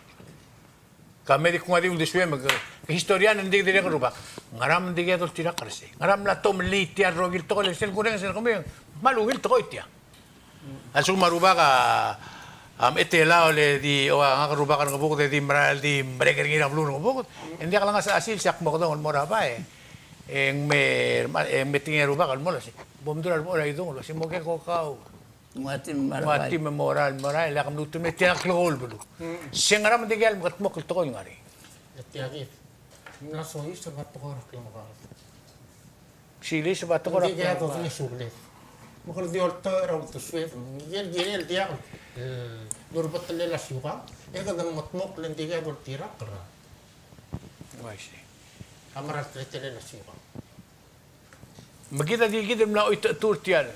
Ka me di kuk ngii di uldesuem, ke, ke historian e ng di dirrek el rubak. Ngera me ng dikea doltirakl er sei? Ngera me mla tomellii tia el rokui el tekoi, le sel kurrenges er kemiu e ng kmal ungil tekoi tia. A lsekum a rubak a, a mechitelaol e di, o a ngak el rubak er a Ngebuked e di merael di merek er ngii er a beluu er a Ngebuked, e ng diak lengasech a sils e ak mo kedong el mo er a bai. E ng me, e ng me tekingel a rubak el mo el uasei, bo mdu er a lebo er a idung el uasei, mo ke ko kau. Ng ua tim me a rubak. Ng ua tim e mo er a, mo er a, e le ak mluut el mei, tia el klekool el beluu. Se ngera me ng dikea el mekedmokl el tekoi el ngar er ngii. E tia kid. Ng mla soiseb a tekoi er a klengar. Sils a tekoi er a. Ng dikea dodengei a subled. Me kede di oltoir a uldesued. Ng kirel, kirel diak el, e, durebetellel a siukang. E kede mengetmokl e ng dikea doltirakl er a. Uaisei. A mera el teletelel a siukang. Me kid a di kid el mla choitechetur tia el.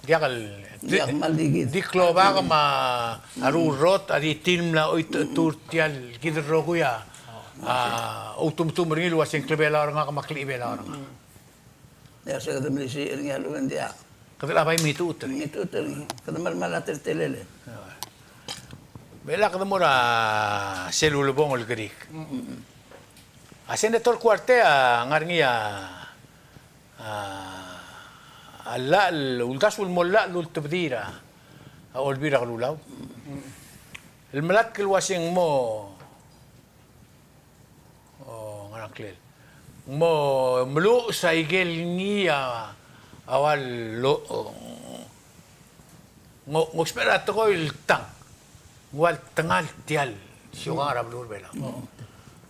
Diak el, diak mal di kid. Di klobak me a rurrot a di tir el mla choitechetur tia el kid el rokui a, a, outumtum er ngii el uasei ng klebelau er ngak me a klechibelau er ngak. Ia, se kede melisiich er ngii a lechub e ng diak. Kede bai mengituut er ngii. Mengituut er ngii. Kede mal, mal a teletelel. Me lak kede mo er a sel ulebongel el kerik. A Senator Kuartei a ngar er ngii a, a, a llach el uldasu el mo llach el ultebedii er a, a Olbiil er a Kelulau. El melatk el uasei ng mo, o, ngera ngklel. Ng mo meluches a ikel ngii a, a ua lo, o, Ng, ng ousbech er a tekoi el tang. Ng ua le tengal tia el siukang er a beluu er a Belau.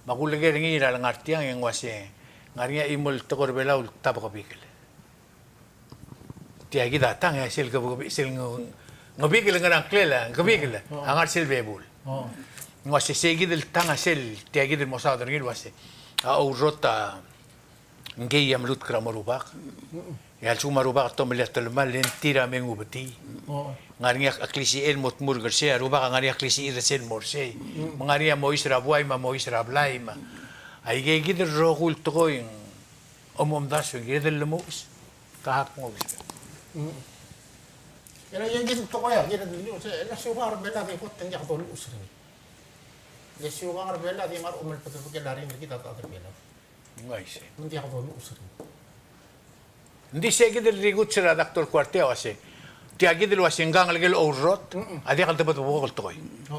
Me a kuleker er ngii er a lengar tiang e ng uasei, ngar er ngii a chimo el tekoi er a Belau el tabekebikel. Tia kid a tang e sel kebekebikel, sel nge, ngebikel, ngera ngklel, ngebikel a ngar sel bebul. Ng uasei sei kid el tang a sel, tia kid el mo saod er ngii el uasei, a ourrot a ngkei a melutk er a mo rubak. E a lsekum a rubak a tomellii a telemall e ng tir a me ngubetii. Ngar er ngii a klisichel el mo tmurk er sei, a rubak a ngar er ngii a klisichir er sel mo er sei. Me ngar er ngii a mois er a buai me a mois er a blai me a. Aikei kid el rokui el tekoi ng omomdasu e ng kired el lemuches. Ka hak ngobis. E a ikei kid el tekoi a kired el lemuches, e le siukang er a Belau a di kot e ng diak doluches er ngii. Le siukang er a Belau a di ngar er a omelbedebekel a ringel kid a rechad er a Belau. Ng uaisei. Me ng diak doluches er ngii. Ng di sei kid el rikuts er a Doctor Kuartei a uasei, tia kid el uasei ng kangelekel a ourrot a diak el debedebekokl el tekoi.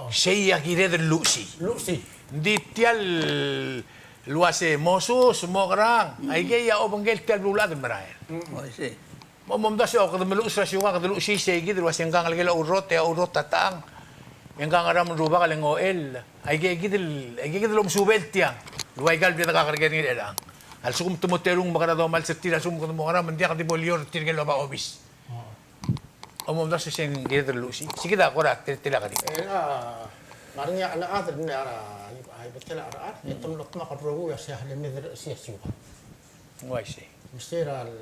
Sei a kired el luchesii. Luchesii. Ng di tia el uasei mosus, mokerang, aikei a obengkel tia el beluulechad el merael. Ng uaisei. Me omdasu e kede meluches er a siukang, kede luchesii, sei kid el uasei ng kangelekel a ourrot, e a ourrot a tang. E ng kangeram el rubak e le ng ochell. Aikei kid el, aikei kid el omesubel tiang. El ua ikal bla dekekerei er ngii er chelechang. A lsekum te mo terung me kede domals er tir, a lsekum kede mo ngerang, me ng diak di bo lior tirke el oba obis. Omomdasu e sei ng kired el luchesii. Sei kid a kora teletelel a kerik. E a Ngar er ngii a chelechad el mle a, a, Ibetel a cherechar, e te mlo dmak el rokui a se a le mei er a siukang. Ng uaisei. Me se er a le,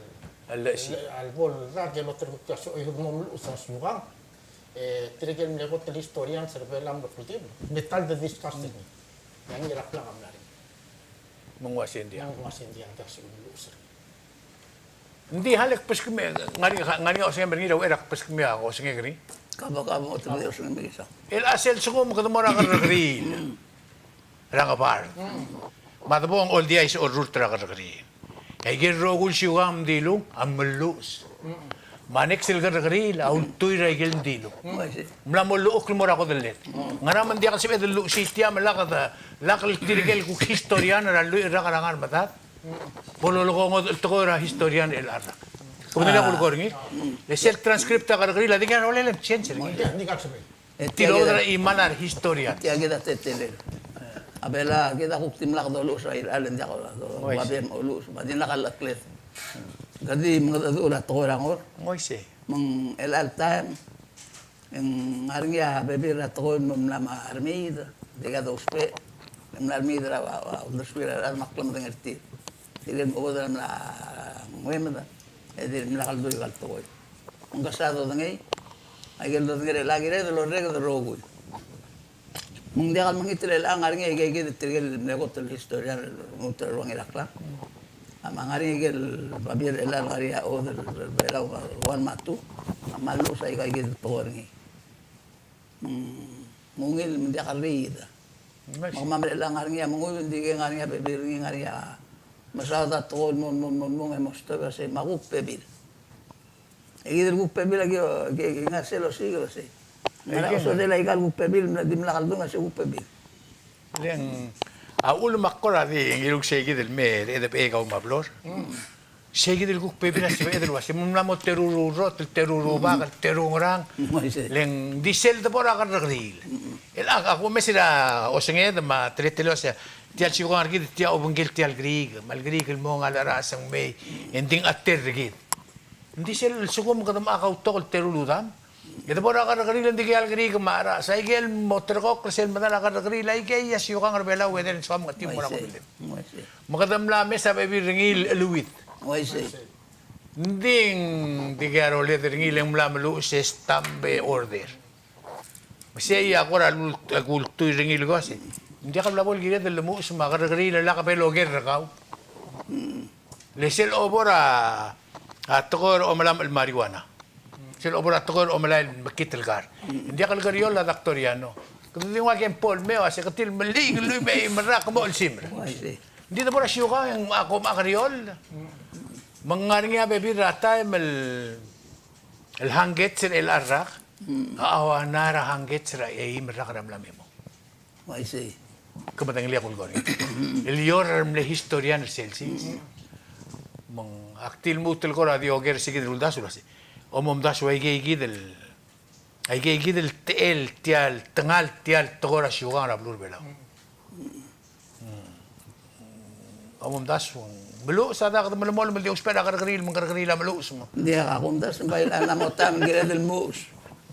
a le, a lebo el rak e loterkokl a se, e mo meluches a siukang. E tirke el mle kot el historians er a Belau a mlo kldibel, me te di discuss er ngii. E a Ngiraklang a mla er ngii. Me ng uaisei ng diak. Me ng uaisei ng diak, ng diak a se meluches er ngii. Ng di a le kbeskemiu, ngar er ngii, ngar er ngii a osengem er ngii er a uchei er a kbeskemiu a osengek er ngii. Kabo, kabo, te di osengem er ngii. El a sel sekum kede mo er a kerrekeriil er a Ngebard. Me a debo ng oldiais a orrurt er a kerrekeriil. E aike el rokui el siukang a mdilung a meluches. Me a next el kerrekeriil a ultuil er aike el mdilung. Ng mla mo llechukl el mo er a kodellel. Ngera me ng diak el sebeched el luchesii tia me lak de, lak el tirke el kuk historian er a lluich el rak er a ngar medad. Bo lolekoi a ngodech el tekoi er a historian er chelecha el rak. Kemam a kulekoi er ngii. Le sel transcript er a kerrekeriil a dikea rolel e change er ngii. Tia, ng diak el sebechel. E tia kid a, a, imal a historian. Tia kid a teletelel. A Belau kid a kuk dimlak doluches er a chelecha el diak doluches. Oi. Ua bem oluches, me a dimlak a llechukl. Kede di mengedecheduch er a tekoi er a Ngor. Oi, sei. Me ng chelecha el taem e ng ngar er ngii a bebil er a tekoi el mla me a remiid, dikea dousbech, el mla remiid er a, a, a uldersir a rechad me a klemedengei er tir. Tirke el mo obed er a mla nguemed, e dimlak el dui aika el tekoi. Ng kesa dodengei, aike el dodengei er chelecha el kired el orreked el rokui. Me ng diak el mengitel el ngar er ngii aike, aike el tirke el mle kot el historian el lmuut er a Ngiraklang. A me ngar er ngii aike el babier el ngar er ngii a Odel er a Belau, one me a two. A me a lluches aika, aike el tekoi er ngii. Me ng ungil me ng diak el riid. Me kemam er chelechang a ngar er ngii a menguiu, ng di ke ngar er ngii a bebil er ngii, ngar er ngii a mesaod a tekoi el mo, mo, mo, mo, e mo stop e sei me a kuk bebil. E kid el kuk bebil a ki, ki, ki ngar sel osiik el sei. Ngera osodel aika el kuk bebil, me dimlak el dung a se kuk bebil. Le ng a uchul me ak kora di ngiluu sei kid el mei er a edebechek a umablor. Sei kid el kuk bebil a sebeched el uasei, me ng mla mo teru el rurot, el teru el rubak, el teru el ngerang. Le ng di sel debo er a kerrekeriil. El ak, ak omes er a osenged me a teletelel el uasei, tia el siukang er kid, tia obengkel tia el Greek, me a le Greek el mong a lecheraches e ng mei, e ng di ng cheter er kid. Ng di sel lsekum kede mocha kautok el teru el udam. E debo er a kerrekeriil e ng dikea el Greek me a cherechas, aike el mo ulterekokl er sel medal a kerrekeriil, aike a siukang er a Belau, e ng soam ng chetiu el mo er a kodellel. Me kede mla mes a bebil er ngii el cheleuid. Ng di ng dikea roled er ngii, le ng mla meluches e stamp e order. Me sei a kora lul-, kultuil er ngii el kmo sei, ng diak el bla bo el kired el lemuches me a kerrekeriil e lak bo loker er kau. Le sel obo er a, a tekoi er a omelamech el marijuana. Sel obo er a tekoi er a omelai el mekngit el kar. Ng diak el keriol a Doctor Yano. Kede di nguu a kempol me a uasei ke tir el meliik el lluich me a eim el rak ke mo chelsimer. Ng di debo er a siukang e ng ko mocha keriol. Me ng ngar er ngii a bebil er a taem el, el hangkets er chelecha el rak. A ua ngera a hangkets er a eim el rak er a mla me mong. Uaisei. Ke medengelii a kulekoi er ngii. El Ior a mle historian er sel sils. Me ng ak di lmuut el kora di oker er se kid el uldasu el uasei, omomdasu aike kid el, aike kid el techel tia el, tengal tia el tekoi er a siukang er a beluu er a Belau. Omomdasu, meluches a dak de melemolem el di ousbech er a kerrekeriil, me ng kerrekeriil a meluches me. Ng diak a kumdasu, ng bai a mo taem el kired el muches.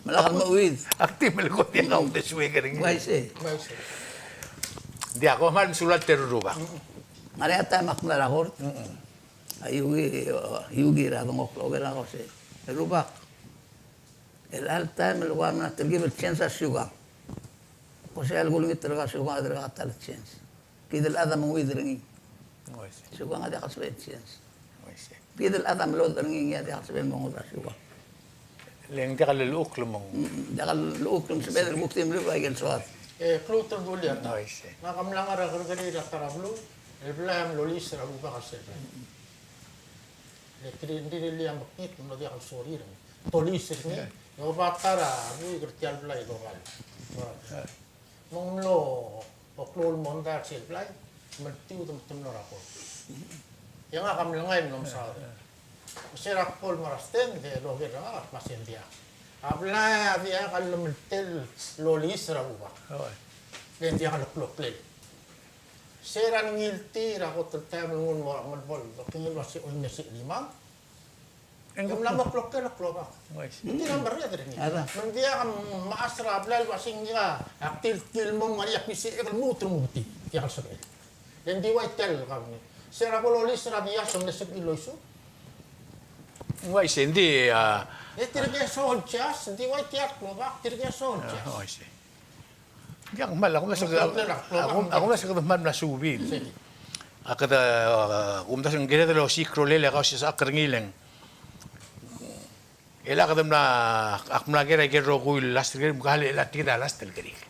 Me lak el mouid. Ak di melekoi e ng diak a uldesuek er ngii. Uaisei. Ng diak, kom kmal mesulang el teru el rubak. Ngar er ngii a taem ak mla er a kort. A Yugi, Yugi er a dengchokl, oker er ngak el uasei, e rubak, chelecha el taem el ua mla telkib el change a siukang. Ko sei a lkulengit er kau a siukang, a dirkak a ta el change. Kid el chad a menguid er ngii. Siukang a diak el sebechel change. Kid el chad a melodech er ngii, ngii a diak el sebechel mo ngodech a siukang. Le ng diak el llechukl me ng. Mm, diak el llechukl me ng sebeched el kuk di melibech aike el soad. E, kluut el bulia. Ngak a mla ngar er a kerrekeriil er a ta er a beluu, el blai a mlo lease er a rubak er sel blai. Le tir, tir el mekngit, mlo diak el sorir. Toliis er ngii, e oba ta er a buik er tia el blai el obal. Me ng mlo klou el mondai er sel blai, me te mlo, te mlo er a kort. E ngak a mlengai el mlo mesaod. Me se er a kbo el mo er a stand, e loker er ngak el kmo sei ng diak. A blai a diak a llemeltel el oliis er a rubak. Le ng diak a klokllel. Se er a ngii el tir a kot el taem el nguu el mo er a Melbourne, e kengei el uasei oimesii a limang. Ng mla mo klokl a klobak. Ng di a merreder er ngii. Me ng diak a mechas er a blai el uasei ngika a ktil, ktil mo ngar er ngii a klisichek el lmuut el mo betik. Diak el sebechel. Le ng di ua tia el kabelment. Se er a bo lolisechakl er a dias me ng sebechir el oisei. Ng uaisei, ng di, a. E tirke el soal el jazz, ng di ua tia el klobak, tirke el soal el jazz. Ng uaisei. Ng diak kmal, a kumdasu, a kum-, a kumdasu kede kmal mla suub. A kede, a kumdasu ng kired el osiik a rolel e kau sisechakl er ngii e le ng. E le kede mla, ak mla ker a ikel rokui el last el kerik, me ka le, e le tia kid a last el kerik.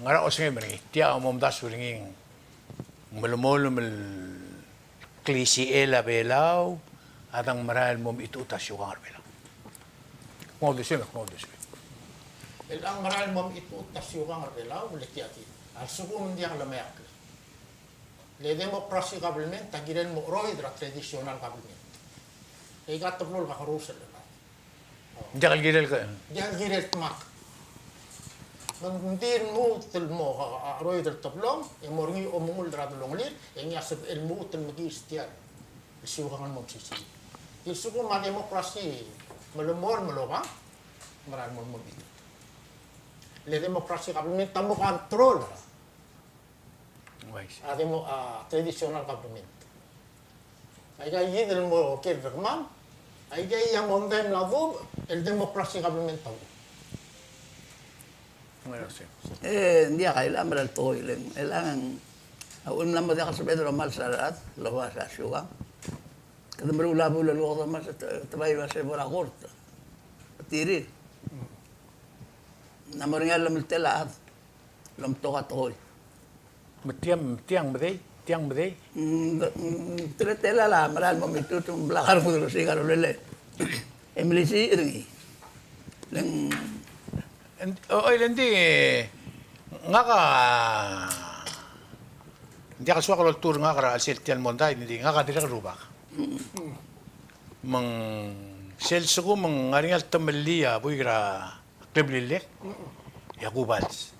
Ngera osengem er ngii, tia a mo omdasu er ngii ng melemolem el klisichel a Belau a dang merael el mo mechitechut a siukang er a Belau. Kmo uldesuem, kmo uldesuem. El dang merael el mo mechitechut a siukang er a Belau, le tia kid. A lsekum ng diak lemeakl, le democracy government a kirel mo cheroid er a traditional government. E ika teblo el kakerous el Ng diak el kirel ke. Ng diak el kirel tmak. Me ng di lmuut el mo, a, a, cheroid el teblong, e mo er ngii a omengull er a delongelir, e ngii a sebechel lmuut el mekiis tia el siukang el mo mesisiich. Di lsekum a democracy melemolem el obang, mera el mo, mo mechitechut. Le democracy government a mo control er a Uaisei. A demo-, a traditional government. Aika kid el mo ker er kemam, aika a mondai el mla duubech el democracy government a uchul. Uaisei. E, ng diak a, e le a mera el tekoi el, e le ng, a uchul me ng mla mo diak el sebeched el omals a rechad el oba a siukang. Kede meruul a buil el ko kede omals e te, te bai ua se bo er a kort. Tirir. Ng mo er ngii a llemeltel a chad el omtok a tekoi. Me tiang, tiang medei, tiang medei. Mm, mm, teletelel a mera el mo mechitechut me ng blak a rengud el osiik a rolel e melisiich er ngii. Le ng. En-, o, oil, ng di, ngak a, ng diak el soak el oltuu er ngak er a chelsel tia el mondai, ng di ngak a dirrek el rubak. Mm. Me ng sel lsekum ng ngar er ngii a letemellii a buik er a kleblilek, e a kubals.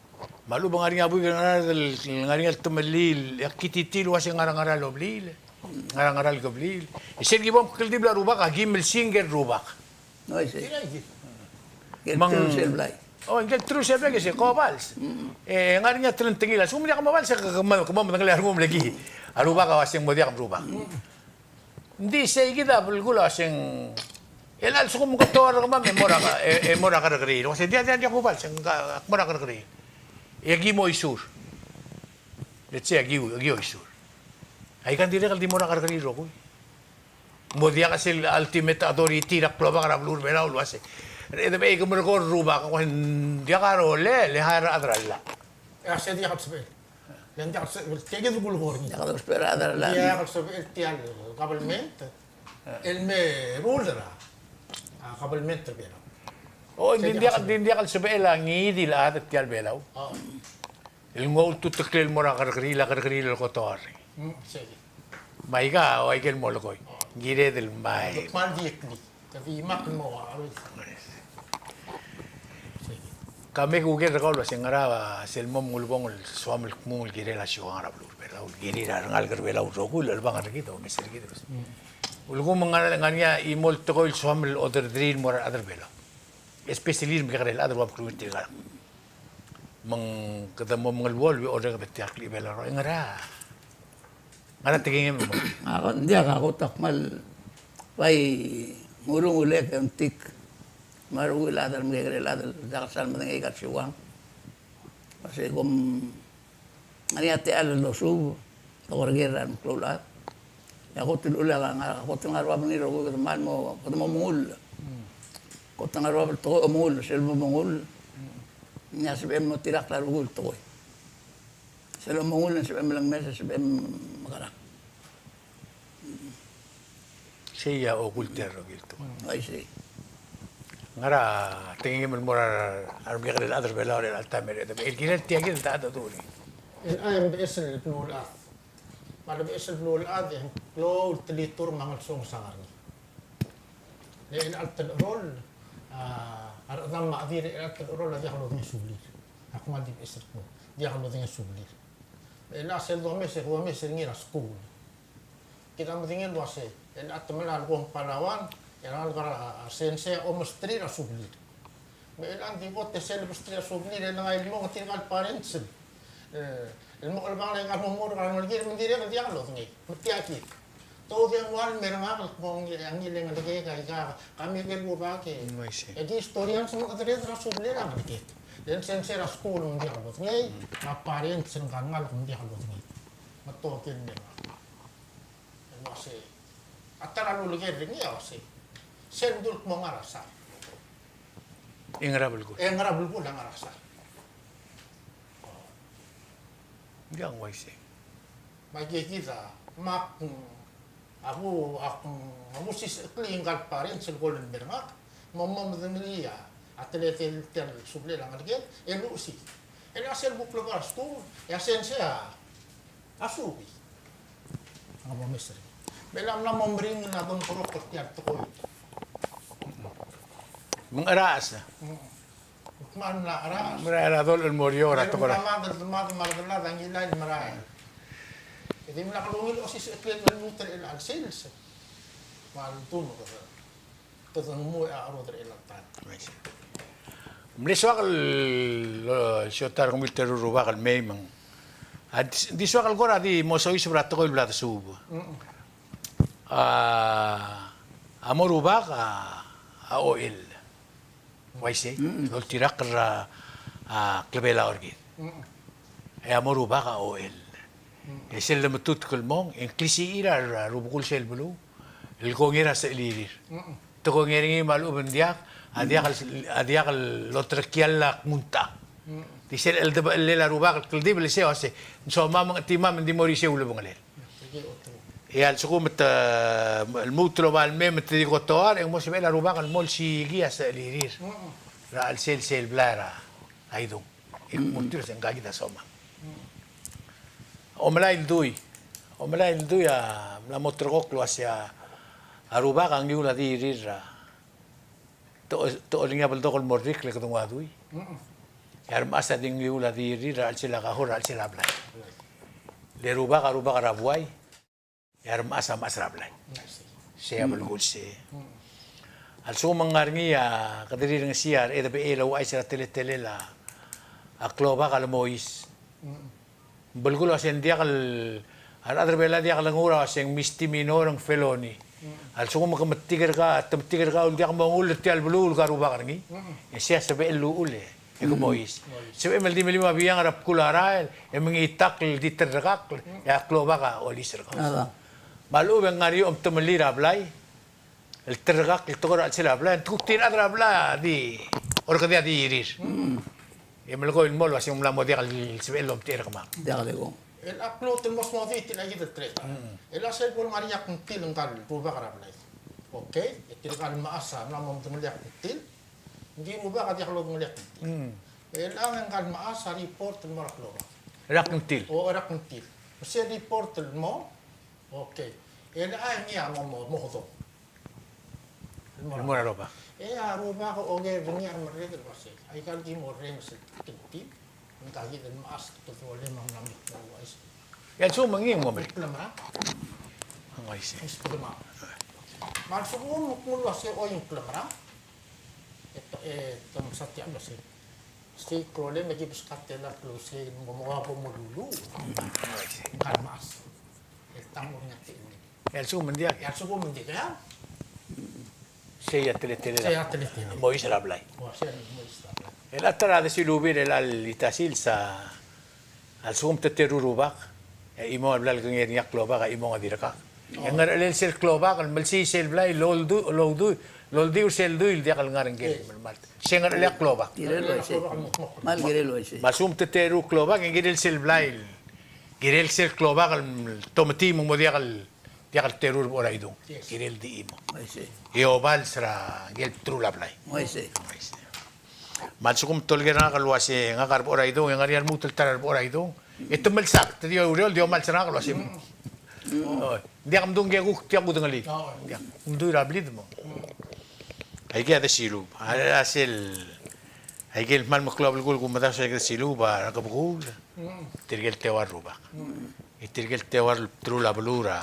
Me a lechub e ng ngar er ngii a buik el ngar er ngii a letemellii, e a kititii el uase ng ngar er a ngera el kebliil, ngar er a ngera el kebliil. E sel ki bo mkldibel a rubak a ki milsingk el rubak. Oi, sei. Me ng, oi, ngike el trues el blai, ke se kubals. E ng ngar er ngii a telengtengil a lsekum ng diak mobals e ke, ke, ke mo medengelii a rengum el ki. A rubak a uase ng mo diak el rubak. Ng di sei kid a belkul a uaseng, e le a lsekum ng kotoar er kemam e mo er a, e, e mo er a kerrekeriil. Uaseng, diak, diak, diak kubals, ng ka, ak mo er a kerrekeriil. E aki mo oisur. Let's say, aki, aki oisur. Aika ng dirrek el di mo er a kerrekeriil el rokui. Mo diak sel ultimate authority er a klobak er a beluu er a Belau el uase, e de bai ke merekong el rubak, ng uaseng, diak a rolel, e le a rechad er a llach. E a se diak el sebechel. Le ng diak el sebechel, tia kid el kulekoi er ngii. Diak el sebechel a rechad er a llach. Diak el sebechel tia el government el meruul er a, a, government er a Belau. O, ng di diak, ng di diak el sebechel a ngii di el chad er tia el Belau el nguu a ultuteklel el mo er a kerrekeriil, a kerrekeriil el kotoar. Mm, sei. Me aika, o aike el molekoi. Ng kired el mei. Kmal di ekli. Ka di mak el mo a, a, ka me kuker er kau el uaseng ngera sel mo mengulebongel el soam el kmung el kirel a siukang er a beluu er a Belau, el kirir a rengalek er a Belau el rokui el chelebangel er kid, omes er kid. Ulekum ng ngar er ngii a chimo el tekoi el soam el oderderir el mo er a rechad er a Belau. Especially el mekekerei el chad el ua mkluir tirka. Me ng kede mo mengeluolu e orreked er tia el klechibelau er a, e ngera. Ngera tekingem el mo. Ak, ng diak, a kot a kmal bai ngurung ulek e ng tik. Me a rokui el chad el mekekerei el chad el diak el sal medengei aika el siukang. Uase kom ngar er ngii a techall el losuub, te ko er ker er a remeklou el chad. E a kot el uchul e a ngar, a kot el ngar er a bab er ngii el rokui, kede mal mo, kede mo mengull. Kot el ngar er a bab el tekoi, omengull, sel bo mengull. Ng diak sebechem el mo tirakl a rokui el tekoi. Sel omengull, ng sebechem el ngmes, sebechem el mekerang. Sei a okult er a rokui el tekoi. Aisei. Ngera tekingem el mo er a remekekerei el chad er a Belau er chelecha el taem er a, el kirel tia kid el ta, ta, ta, el A M B S el beluulechad. Me a le beches el beluulechad e ng klou el telitur me a ngelsongsang er ngii. Le chelecha el telecherol, a, a rechedam me a chedil er chelecha el telecherol a diak lodengei a sublir. Ak kmal di beches el kmo, diak lodengei a sublir. Me chelecha sel domes, e domes er ngii er a skuul. Kid a medengei el uase, chelecha te melai a lekong Palauan, E a rengalek er a sensei a omesterir a sublir. Me chelechang e di bo te sel mesterir a sublir e lengai el mong, tirka el parents el, e, el mo chelebangel aika el mo er a rengelekir me ng dirrek el diak lodengei. Me tia kid. Te oudengual me er ngak el kmo ng ngilai a ngelekek aika, ka me ker el rubak e. Mm, I see. E di historians a mo chedereder er a sublir a ngelekek. E le ng sensei er a skuul me ng diak lodengei, me a parents er ngka el ngalek me ng diak lodengei. Me te oker el mei er ngak. El uasei, a ta er a luleker er ngii a uasei, sel mdu el kmo ngar er a sar, e ngera belkul? E ngera belkul a ngar er a sar? Ng diak, ng uaisei. Me aike kid a, me ak, a ku, ak, a kusisecheklii ngka el parents el ko el mei er ngak, me mo medengelii a teletelel tia el sublel a ngelekel, e luchesii. E le a sel bo klebar a skuul, e a sensei a subii. A bo mesterir. Me a mla mo meringel a dongeterekokl er tia el tekoi. Me ng cherachas. Mm. Kmal mla cherachas. Merael a dolech el mo er eou er a tekoi. Merael a dolech el mo er eou er a tekoi. E di mla klungil a osisecheklel el lmuut er chelecha el sils. Me a ldu me kede, kede nguu a cherodel er chelecha el taem. Mle soak el, e, siotai er kemiu el teru el rubak el mei me ng, a, di, di soak el kora di mo soiseb er a tekoi el bla desuub. Mm. A, a mo rubak a, a ochell. Uaisei, mm, doltirakl er a, a, klebelau er kid. Mm. E a mo rubak a ochell. Mm. E sel lemetutk el mong, e ng klisichir a rubekul sel beluu el kongei er a sechelirir. Mm. Te kongei er ngii me a lechub e ng diak, a diak el, a diak lolterekiall a kmunta. Mm. Di sel cheldebechellel a rubak el kldibel e sei a uasei, ng somam me ng chetimam me ng di mo er isei a ulebengelel. E a lsekum e te, e, lmuut el oba el mei me te di kotoar, e ng mo sebechel a rubak el mo olsiikii a sechelirir er a chelsel sel blai er a Idung. E kmo tir se ngka kid a somam. Omelai el dui. Omelai el dui a mla mo ulterekokl el uasei a rubak a ngiul a di irir er a Te, te olengii a beldokl el mo er a rik le kede nguu a dui. Mm-mm. E a remechas a di ngiul a di irir er a chelsel a kahur er a chelsel a blai. Le rubak a rubak er a buai. E a remechas a mechas er a blai. I see. Sei a belkul sei. Mm. A lsekum ng ngar er ngii a kede rirengesii a rechedebechel el ouchais er a teletelel a klobak a lemois. Mm. Belkul a uasei ng diak el, a rechad er a Belau a diak lenguu er a uasei ng misdemeanor, ng felony. Mm. A lsekum ke metik er kau, te metik er kau el diak mongull er tia el beluu el ka rubak er ngii. Mm. E sei a sebechel el uchul e ke mois. Mois. Sebechem el di melim a biang er a bkul a rael, e mengitakl el di terrekakl, e a klobak a olis er kau. Me a lechub e ng ngar er eou a omtemellii er a blai el terrekakl el tekoi er a chelsel a blai, e ng kuk tir a rechad er a blai a di orrekedii a di irir. Mm. E melekoi el mo el uasei ng mla mo diak el sebechel el omtechei er kemam. Diak el eko. El a klou el mo smodii tia kid el trek. Mm. El a sel bo el ngar er ngii a kngtil ngka el rubak er a blai. Okay, e tirka el mechas a mla mo medengelii a kngtil. Ng di rubak a diak lodengelii a kngtil. Mm. El a ngka el mechas a report el mo er a klobak. Er a kngtil. O, er a kngtil. Me sel report el mo. Okay. El a ngii a mo, mo, mo hodong. El mo er a rubak. E a rubak a oker er ngii a remerreder el uasei, aika el di mo orrenges el kngtil, ngka kid el mechas a kldolem a mla mekngit el uaisei. E a lsekum e ngii ng mo merek. Klemerang. Ng uaisei. Ng klemerang. Me a lsekum ng kmo el uasei choi ng klemerang, e te, e te mesa tia el uasei, sei klou el me ki beskak a tela el klou sei mo, mo, mo meluluuch. Ng uaisei. Ngka el mechas. E te mo er ngii a techellir. E a lsekum ng diak. E a lsekum ng diak, e a? Sei a teletelel. Sei a teletelel. Mois er a blai. O, sei a mois er a blai. El a ta er a desilubii er chelecha el ita el sils a, a lsekum te teru el rubak, e chimong a blal kengei er ngii a klobak, e chimong a dirkak. E ngerchelel sel klobak el melsiich sel blai el oldu, el oldu, el oldiu er sel dui el diak el ngar er ngii el melemalt. Se ngerchelel a klobak. Tirel uaisei. Me a lsekum te teru el klobak, e ng kirel sel blai el, kirel sel klobak el tometii me ng mo diak el Diak el teru er a Idung. Yes. Kirel di chimo. I see. E obals er a ngike el bdelul a blai. I see. Me a lsekum te olekoi er ngak el uase ngak a Rebechor a Idung, e ng ngar er ngii a lmuut el ta er a Rebechor a Idung, e te melsak, te di oureor, di omals er ngak el uase. Mm. O, diak mdu ngke kuk tia kudengelii. O. Diak mdu er a blid mo. Mm. Aike a desilub. A, a sel, aike el kmal meklou a belkul el kumedasu aike el desilub a Rekebekul. Mm. Tirke el teua el rubak. Mm. E tirke el teua el bdelul a beluu er a,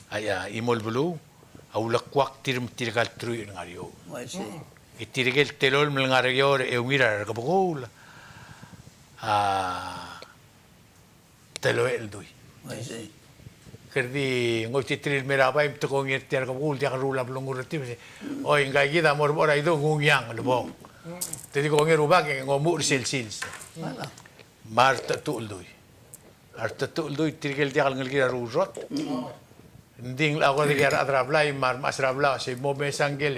a, a chimo el beluu, a ulekuak tir me tirka el truich el ngar er eou. E tirke el telolem el ngar er eou e ungil er a rekebekuul a teloel el dui. Kede di ngoititerir el mei er a bai me te kongei er tia el rekebekuul, diak el ruul a blengur er tir. Oi, ngka kid a mo er a bo er a idung, ng ungiang el bong. Te di kongei er a rubak e ng omuchel er sel sils. Me a retechetuch el dui. A retechetuch el dui, tirke el diak el ngelekir a rurot. Ng di ng locha kora dikea rechad er a blai me a remechas er a blai a uasei mo mesa ngike el,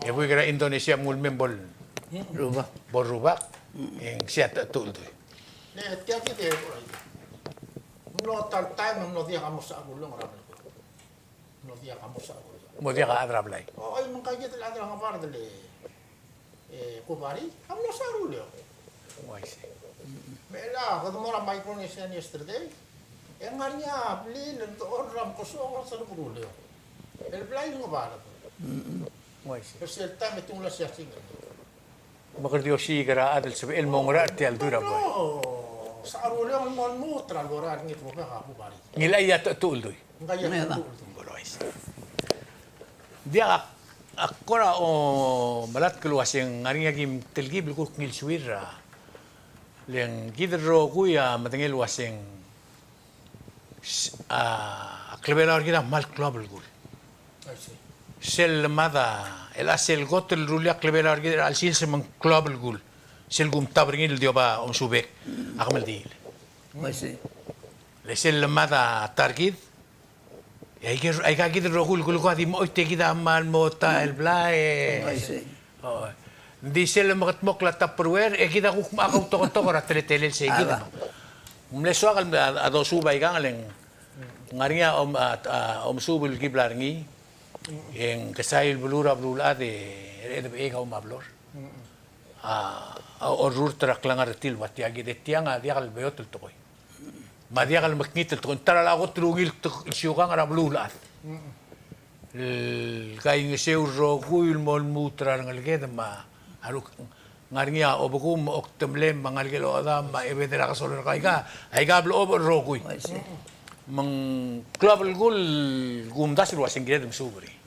e buik er a Indonesia me ng ulemei me bo el rubak. Bo el rubak. E ng sei a techetuch el dui. Le tia kid e, mlo ta el taem e mlo diak a mo secheruleong er a blai. Mlo diak a mo secheruleong. Mo diak a chad er a blai. Oi, me ngka kid el chad er a Ngebard el, e, Kubari, a mlo secheruleong. Oh, I see. Me chelecha, kede mo er a Micronesian yesterday, e ng ngar er ngii a blil el dechor er a mekesong el secheruleong. El blai el Ngebard. Oh, I see. Er sel taem e te ungil a siasing. Me kede di osiik er a chad el sebechel el mo ngar er tia el dui er a blai. No, secheruleong el mo lmuut er a lorael er ngii el rubak a Kubari. Ngilai a techetuch el dui. Ngilai a techetuch el dui. Ng kora uaisei. Diak, ak kora omelatk el uasei ng ngar er ngii a ki telkib el kuk ngilsuir er a, le ng kid el rokui a medengei el uasei ng s-, a, a klebelau er kid a kmal klou a belkul. I see. Sel lemad a, el a sel kot el rullii a klebelau er kid er a chelsel se me ng klou a belkul. Sel kumtab er ngii el di oba omesubek a kemeldiil. I see. Le sel lemad a ta er kid, e aike, aika kid el rokui el kulekoi a di mo choit e kid a kmal mo ta el blai. I see. Ng di sel lemekedmokl a Tupperware, e kid a kuk mo kautoketok er a teletelel sei kid. Ng mle soak el, a, a dosuub aikang, le ng ngar er ngii a om-, a, a, omesuub el ki bla er ngii, e ng kesai el beluu er a beluulechad e, e de bechei kau me a Blor. A, a orrurt er a klengar er tir el ua tia kid e tiang a diak el beot el tekoi. Me a diak el mekngit el tekoi. Ng ta er a locha kot el ungil el siukang er a beluulechad. El kaingeseu el rokui el mo lmuut er a rengeleked me a ruk-, ngar er ngii a obekum me a oktemlem me a ngelekel ochedam me a ebedel a kesoal er kau, aika, aika a blechob el rokui. Me ng klou a belkul el kumdasu el uasei ng kired el mesuub er ngii.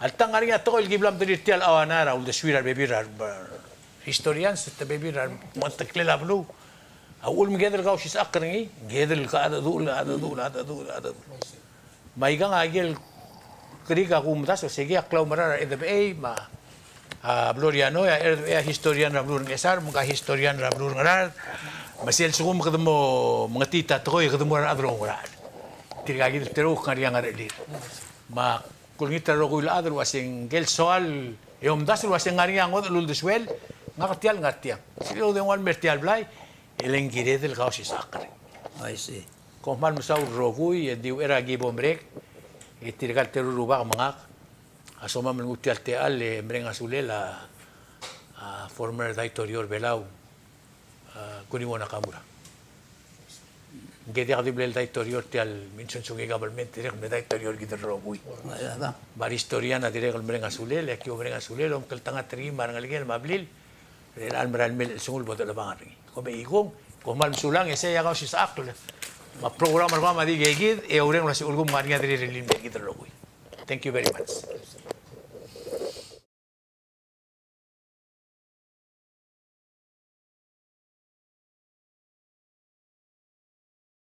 Alta ng ngar er ngii a tekoi el ki bla mdelir tia el auanai er a uldesuir a rebebil er a, historians, te bebil er a remengeteklel a beluu. A uchul me kede el kausisechakl er ngii, kede el kachedecheduch, kachedecheduch, kachedecheduch, kachedecheduch. Me aikang a ikel kerik a kumdasu, se kid a klaumerang er a Rdebechei, me a, a, Blor Ianoi, a Rdebechei a historian er a beluu er a Ngchesar, me ngka a historian er a beluu er a Ngaraard, me sel lsekum kede mo mengetit a tekoi, kede mo er a rechad er a Ngaraard. Tirka kid el terung a ngar er ngii a ngerechelir. Me a kulengit er a rokui el chad el uasei ngike el soal e omdasu el uasei ng ngar er ngii a ngodech el uldesuel, ngak tia el ngar tiang. Sel lodengua el mer tia el blai, e le ng kired el kausisechakl er ngii. I see. Kom kmal mesaul el rokui, e di uchei er a ki bo merek, e tirka el teru el rubak me ngak a somam el nguu tia el techall e mereng a sulel a, a former daitorio er a Belau, a, Kunio Nakamura. Ngke diak di mle daitorio er tia el minsunsungi government, dirrek el mle daitorio er kid el rokui. Me a re historian a dirrek el mereng a sulel, e aki bo mereng a sulel, omekngeltengat er ngii me a rengelekel me a blil er chelecha el merael mei el chelsengul bo dechelebangel er ngii. Kom mechikung, kom kmal mesulang, e sei a kausisechakl me a program er kemam a di ikei kid, e oureng el uasei ulekum ngar er ngii a dirrek el rirellii el mei er kid el rokui. Thank you very much.